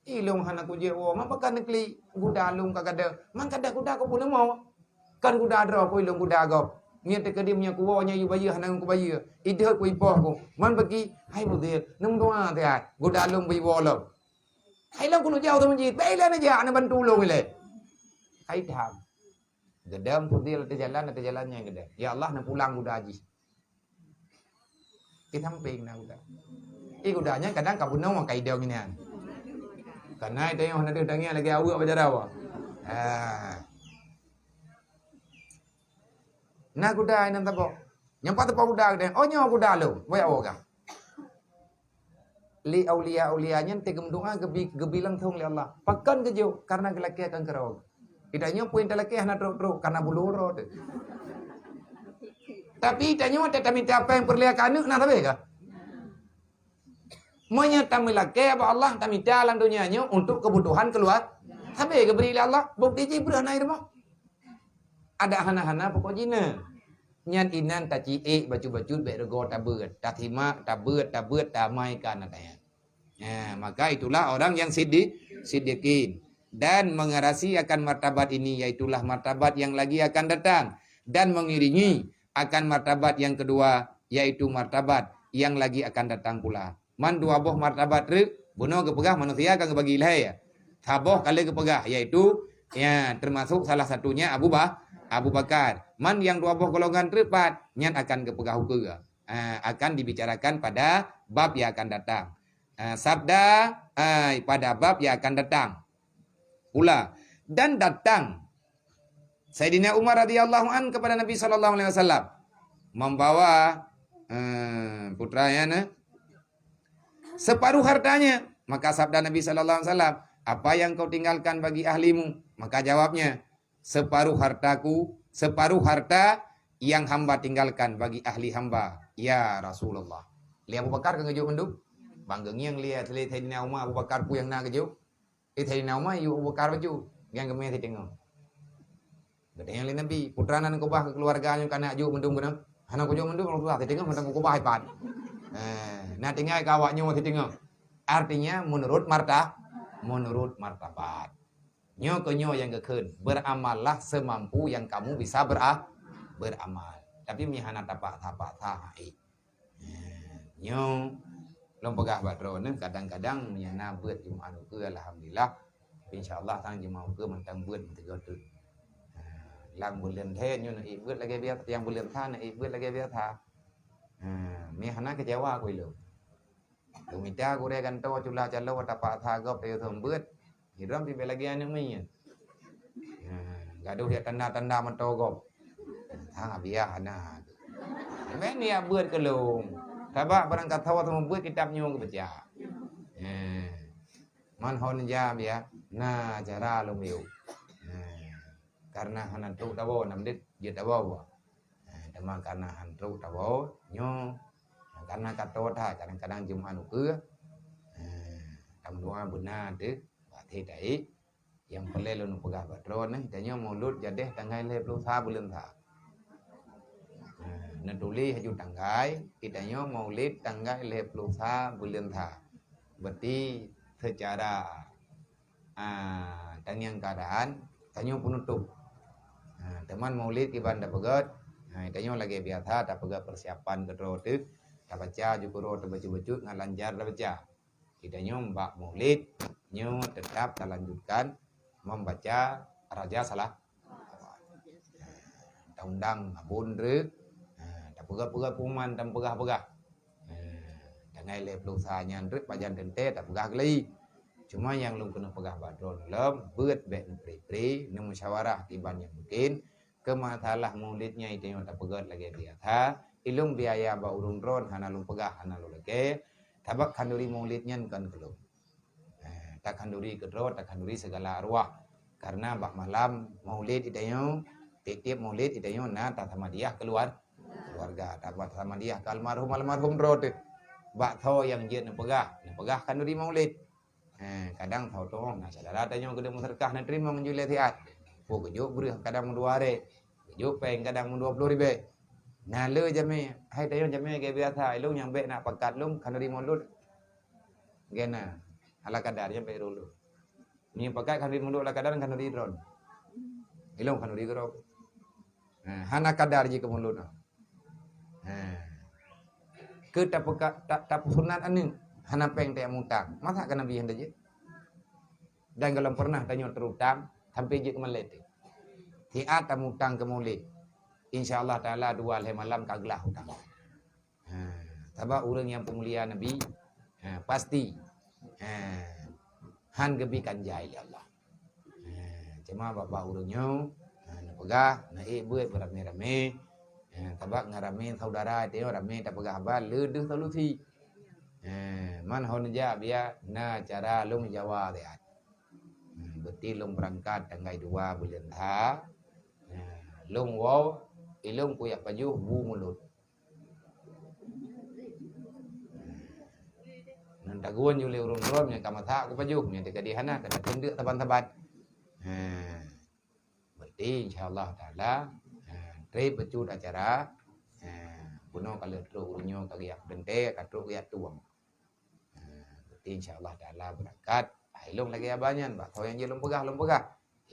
Ilôn hana kujeuet woe, man pakon neuklik. Guda lôn ka gadôh. Man gadôh guda keupeue neumo? Kon guda droe ku, ilôn guda gob. Nyan teukeudi meunyoe kuwoe nyan yue bayeue hana kubayeue. Ideuh ku ipoh ku. Man bagi, hai Fudil, neumeudoa siat. Guda lôn beu iwoe lom. Hai lôn keuneuk jak u masjid. Bék ilée neujak, neubantu lôn ilée. Hai tham. Geudong Fudil ateueh jalan, ateueh jalan nyan geudong. Ya Allah, neupulang guda jih. Di sampéng na guda. Eh, guda nyan kadang ka bunoe ka idong nyan. Kana idong nyan na deuh dangeng lagée aweuek bak jaroe. Ha. Na guda inan tabok. Nyang pat teupeu guda geudong. Oh, nyoe guda lôn. Boyak woe ka. Lé aulia-aulia nyan teuh geumeudoa geubi, geubi langsong lé Allah. Pakon geujok? Karena geulakée akan keurok. Geutanyoe peue nyang talakée hana trok-trok karena bulo uroe teuh. Tapi tanyoe ta-, tamita péng peureulée keu aneuk na sabe ka? Meunyoe tameulakée bak Allah, tamita lam donya nyoe untuk keubutuhan keuluwarga, sabe geubri lé Allah. Bukti jih breuh na i rumoh. Adak hana-hana pokok jih na. Nyan inan taciék bacut-bacut bék reugoe tabeuet, tasimak, tabeuet, tabeuet, tamai ka na tanya. Nah, maka itulah orang yang siddi-, siddiqin dan mengarasi akan martabat ini, yaitulah martabat yang lagi akan datang, dan mengiringi akan martabat yang kedua, yaitu martabat yang lagi akan datang pula. Man dua boh martabat treuk, bunoe geupeugah manusia ka geubagi lhée. Saboh ka lheueh geupeugah, yaitu, ya, termasuk salah satunya Abu Ba-, Abu Bakar. Man nyang dua boh golongan treuk pat, nyan akan geupeugah ukeue. Ah, akan dibicarakan pada bab yang akan datang. Ah, sabda, ah, pada bab yang akan datang pula. Dan datang Saidina Umar radhiyallahu an kepada Nabi sallallahu alaihi wasallam, membawa, eh, putranya, nah, separuh hartanya. Maka sabda Nabi sallallahu alaihi wasallam, "Apa yang kau tinggalkan bagi ahlimu?" Maka jawabnya, "Separuh hartaku, separuh harta yang hamba tinggalkan bagi ahli hamba, ya Rasulullah." Lé Abu Bakar ka geujok mandum. Bang geungieng lé, lé Saidina Umar, Abu Bakar peue nyang na geujok. Eh, Saidina Umar yue Abu Bakar bacut, nyang geumé siteungoh. Geutanyong lé Nabi, "Putra na neukeubah keu keuluwarga nyoe ka na jok mandum keunoe?" "Hana kujok mandum, Rasulullah, siteungoh mantong kukeubah ipat." Eh, na tinggai keu awak nyoe siteungoh. Artinya, menurut marta-, menurut martabat. Nyoe keuh nyoe nyang geukheun, "Beramallah semampu yang kamu bisa bera-, beramal." Tapi, meunyoe hana tapaksa-paksa, hai. Nyoe lôn peugah bak droeneuh, kadang-kadang meunyoe na beuet Jumat ukeue, alhamdulillah. Insya Allah sang Jumat ukeue mantong beuet meusigoe teuk. Ha, lam buleuen lhée nyoe neuék beuet lagée biasa, nyang buleuen sa neuék beuet lagée biasa. Ha, meuhana keucewa ku ilôn. Lôn mita gurée gantoe cula calo tapaksa gob tayue thon beuet. Hirom pih bèk lagèe aneuk miet. Nah, gadoh jak tanda-tanda meutoe gob. Hang abiah hana. Meunan jak beuet keu lôn. Sabab barangkasoe teuma beuet kitab nyoe geubaca. Nah. Man hon jak abiah, na cara lôn yôh. Nah. Karena hana trok tawoe, nam dit jeuet tawoe. Nah, teuma karena han trok tawoe, nyoe. Nah, karena ka toe that, kadang-kadang Jumat ukeue. Nah, tameudoa beuna teuh. Watèe taék, nyang peureulèe lôn peugah bak droeneuh, tanyoe Maulud jadeh tanggai lhèe ploh sa buleuen sa. Nah, neutuléh aju tanggai, tanyoe Maulid tanggai lhèe ploh sa buleuen sa. Berarti secara, ah, tangiang keadaan, tanyoe peunutôp. Nah, teuma Maulid kiban tapeugèt, nah, tanyoe lagèe biasa tapeugèt persiapan keudroe teuh, tabaca aju keudroe teuh bacut-bacut ngon lancar tabaca. Geutanyoe bak Maulid nyoe teutap talanjutkan membaca Raja Salah. Taundang abon treuk, tapeugah-peugah pengumuman dan peugah-peugah. Tangai lhèe ploh sa nyan treuk pajan teuntèe tapeugah keulai. Cuma nyang lôn keuneuk peugah bak droeneuh lom, beuet bèk neupri-pri, neumusyawarah kiban nyang mungkin. Keu masalah maulid nyan tanyoe tapeugèt lagèe biasa, ilôn biaya bak ureueng droen hana lôn peugah, hana lôn lakèe, sabab khanduri maulid nyan kon keu lôn. Eh, takhanduri keudroe, takhanduri segala arwah. Karena bak malam maulid itanyoe, tiep-tiep maulid itanyoe na tasamadiah keuluar-, keuluarga. Tasamadiah keu almarhum-almarhum droe teuh. Bak soe nyang jeuet neupeugah, neupeugah khanduri maulid. Eh, kadang soe teuh na syedara tanyoe geudong meuseudeukah neuteurimong ju lé siat. Peue geujok breueh kadang meudua ribèe, geujok pèng kadang meudua ploh ribèe. Na le jamé, hai tanyoe jamé lagèe biasa, ilôn nyang bèk na pakat lôn khanduri maulid. Gena, ala kadar nyang bèk rulu. Ni pakat khanduri maulid ala kadar khanduri droen. Ilôn khanduri keudroe. Ha, hana kadar jih keu maulid. Ha. Keu tapeuka-, ta-, tapeusunat aneuk, hana pèng tajak mutang. Masa keu Nabi hana jeuet? Dan golom pernah tanyoe teurutang sampai jeuet keu malèe teuh. Siat tamutang keu maulid. Insya Allah Taala dua lhèe malam ka glah utang. Ha, sabab ureueng nyang peumulia Nabi, ha, pasti, ha, han geubi kan jai lé Allah. Ha, cuma bak-bak ureueng nyoe, ha, neupeugah, neuék beuet beuramé-ramé. Ha, sabab ngon ramé saudara tanyoe ramé tapeugah haba le deuh solusi. Ha, man ho neujak biya na cara lôn jawa siat. Ha, beuti lôn beurangkat tanggai dua buleuen sa. Ha, lôn woe, ilôn kuyah pajoh bu mulod. Nan tagun ju lé ureueng droe nyang ka masak kupajoh, nyang teuka di hana, keuneuk teundeuk saban-saban. Ha. Berarti insya Allah Taala, ha, trép bacut acara, ha, bunoe ka lheueh trok ureueng nyoe ka geujak peuteuntèe, ka trok geujak tueng. Ha, berarti insya Allah Taala beurangkat, hai lôn lagèe abah nyan, bak soe nyang jeuet lôn peugah, lôn peugah.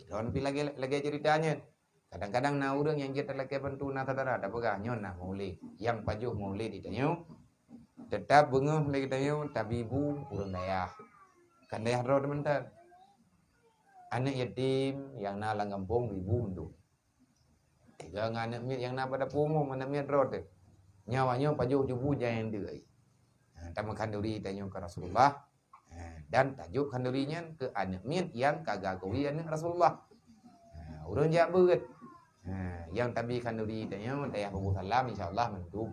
Droeneuh pih lagèe, lagèe ceurita nyan. Kadang-kadang na ureueng nyang jeuet talakèe bantu na syedara tapeugah nyoe na maulid. Nyang pajoh maulid di tanyoe, teutap beungoh lé geutanyoe tabi bu ureueng dayah. Kan dayah droe teuh mantong. Aneuk yatim nyang na lam gampông bi bu mandum. Tiga ngon aneuk miet nyang na bak dapur umum, aneuk miet droe teuh. Nyoe awak nyoe pajoh ju bu jai nyang deuh. Ha, tameukhanduri tanyoe keu Rasulullah. Ha, dan tajok khanduri nyan keu aneuk miet nyang ka geukui aneuk Rasulullah. Ha, ureueng jak beuet. Ha, nyang tabi khanduri tanyoe dayah Babu Salam insya Allah mandum.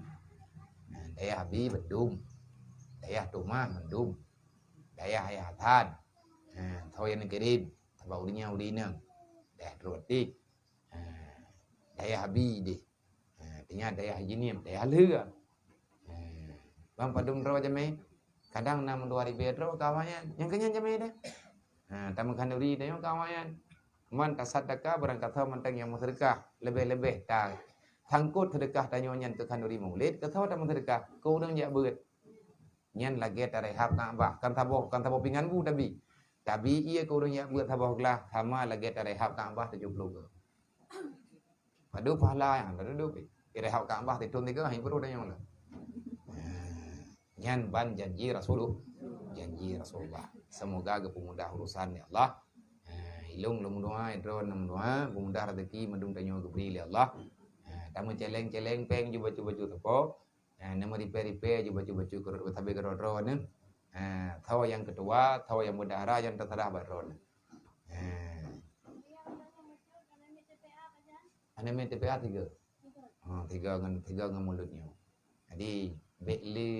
Ha, dayah Abi mandum. Dayah Tuma mandum. Dayah Ayah Hasan. Ha, soe nyang neukirém, sabab ureueng nyan ureueng inong. Dayah Droe Até. Ha, dayah Abi deh. Ha, teungoh dayah Haji Nim, dayah lheueh. Ha, ban padum droe jamé. Kadang na meudua ribèe droe keu awaknyan. Nyang keu nyan jamé dah. Ha, tameukhanduri tanyoe keu awaknyan. Man tasadaka barangkasoe mantong nyang meuseudeukah, leubeh-leubeh ta sangkot seudeukah tanyoe nyan keu khanduri maulid, keu soe tameuseudeukah, keu ureueng jak beuet. Nyan lagèe tarehab Ka'bah, kan saboh, kan saboh pingan bu tabi. Tabi ié keu ureueng jak beuet saboh glah, sama lagèe tarehab Ka'bah tujoh ploh goe. Padub pahala nyang teuduek pih. Irehab Ka'bah titun tiga, hai beurôh danyong lah. Nyan ban janji Rasulullah, janji Rasulullah. Semoga geupeumudah urusan ya Allah. Ha, ilong lôn meudoa, droeneuh meudoa, peumudah rezeki mandum tanyoe geubri lé Allah. Ha, tameuceleng-celeng pèng ju bacut-bacut teupok. Ha, neumeuripèe-ripèe ju bacut-bacut keurot sabé keudroe-droeneuh. Ha, soe nyang keutua, soe nyang bendahara nyang teuserah bak droeneuh. Ha. Aneuk miet T P A tiga. Ha, tiga ngon, tiga ngon mulod nyoe. Jadi, bèk lé,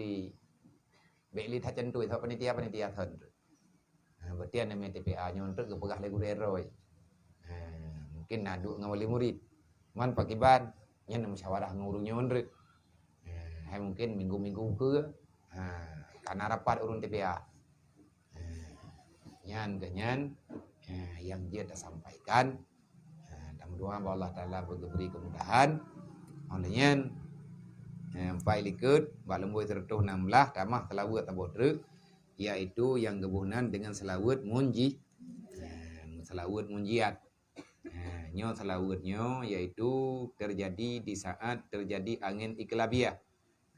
bèk lé that cantui, sabab panitia-panitia thon. Ha, berarti aneuk miet T P A nyoe treuk geupeugah lé gurèe droe. Ha, mungkin na duek ngon wali murid. Man pakiban, nyan musyawarah ngon ureueng nyoe treuk. Ha, hai mungkin minggu-minggu keue, ha, ka na rapat ureueng T P A. Ha, nyan keuh nyan, ha, nyang jeuet tasampaikan. Ha, tameudoa bak Allah Taala beugeubri keumudahan. Óh lheueh nyan, ha, empat likot, bak leumbôi seratus enam belas, tamah seulaweuet saboh treuk, yaitu nyang geuboh nan deungon seulaweuet munji-, ha, seulaweuet munjiat. Ha, nyoe seulaweuet nyoe yaitu teujadi di saat teujadi angén iklabiah.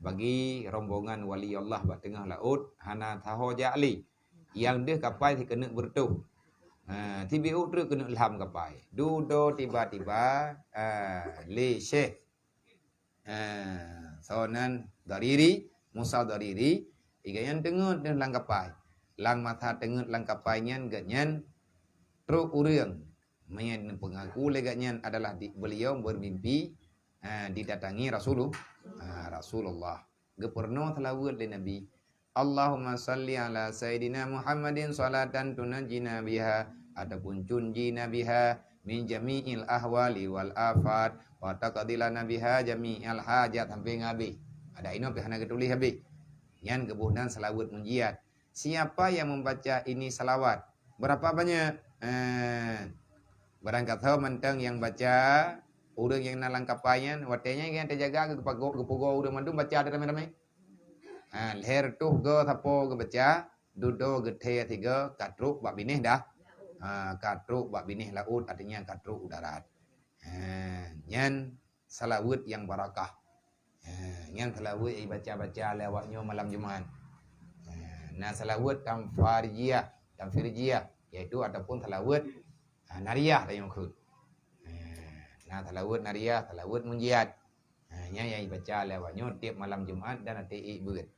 Bagi rombongan wali Allah bak teungoh laôt, hana saho jak lé. Nyang deuh kapai sikeuneuk beureutoh. Ha, T B U treuk keuneuk lham kapai. Dudoe tiba-tiba, ha, lé Syekh, ha, soe nan Dariri, Musa Dariri, i gobnyan teungeut lam kapai. Lam masa teungeut lam kapai nyan, gobnyan trok ureuëng. Meunyo peungaku lé gobnyan adalah di, beliau bermimpi, ha, didatangi Rasulullah. Ha, Rasulullah. Geupeurunoe seulaweuet lé Nabi. Allahumma salli ala Sayyidina Muhammadin salatan tunajjina biha ataupun tunjina biha min jami'il ahwali wal afat wa taqdi lana biha jami'al hajat sampai ngon habéh. Ada inoe pih hana geutuléh habéh. Nyan geuboh nan seulaweuet munjiat. Siapa yang membaca ini salawat? Berapa banyak? Eh, barangkasoe mantong nyang baca, ureuëng nyang na lam kapai nyan, watée nyan nyang teujaga geupeugoe, geupeugoe ureuëng mandum baca ramé-ramé. Ha, lhée reutôh goe sapo geubaca, dudoe geuthée sigoe ka trok bak binéh dah. Ha, ka trok bak binéh laôt, artinya ka trok u darat. Ha, nyan seulaweuet nyang barakah. Ha, nyan seulaweuet ibaca-baca lé awaknyoe malam Jumat. Ha, na seulaweuet tanfarijiah, tanfirijiah, yaitu ataupun seulaweuet, ha, nariah tanyoe kheun. Ha, na seulaweuet nariah, seulaweuet munjiat. Ha, nyan nyang ibaca lé awaknyoe tieb malam Jumat dan até ék beuet.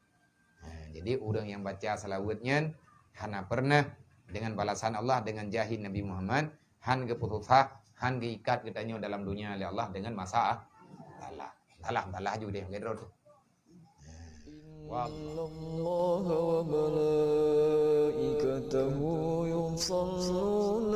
Ha, jadi ureuëng nyang baca seulaweuet nyan hana pernah dengan balasan Allah, dengan jahi Nabi Muhammad, han geupeususah, han geuikat geutanyoe dalam dunia lé Allah dengan masalah. Salah, salah ju deh, gedro tu. Ha. Wallah. إن الله وملائكته يصلون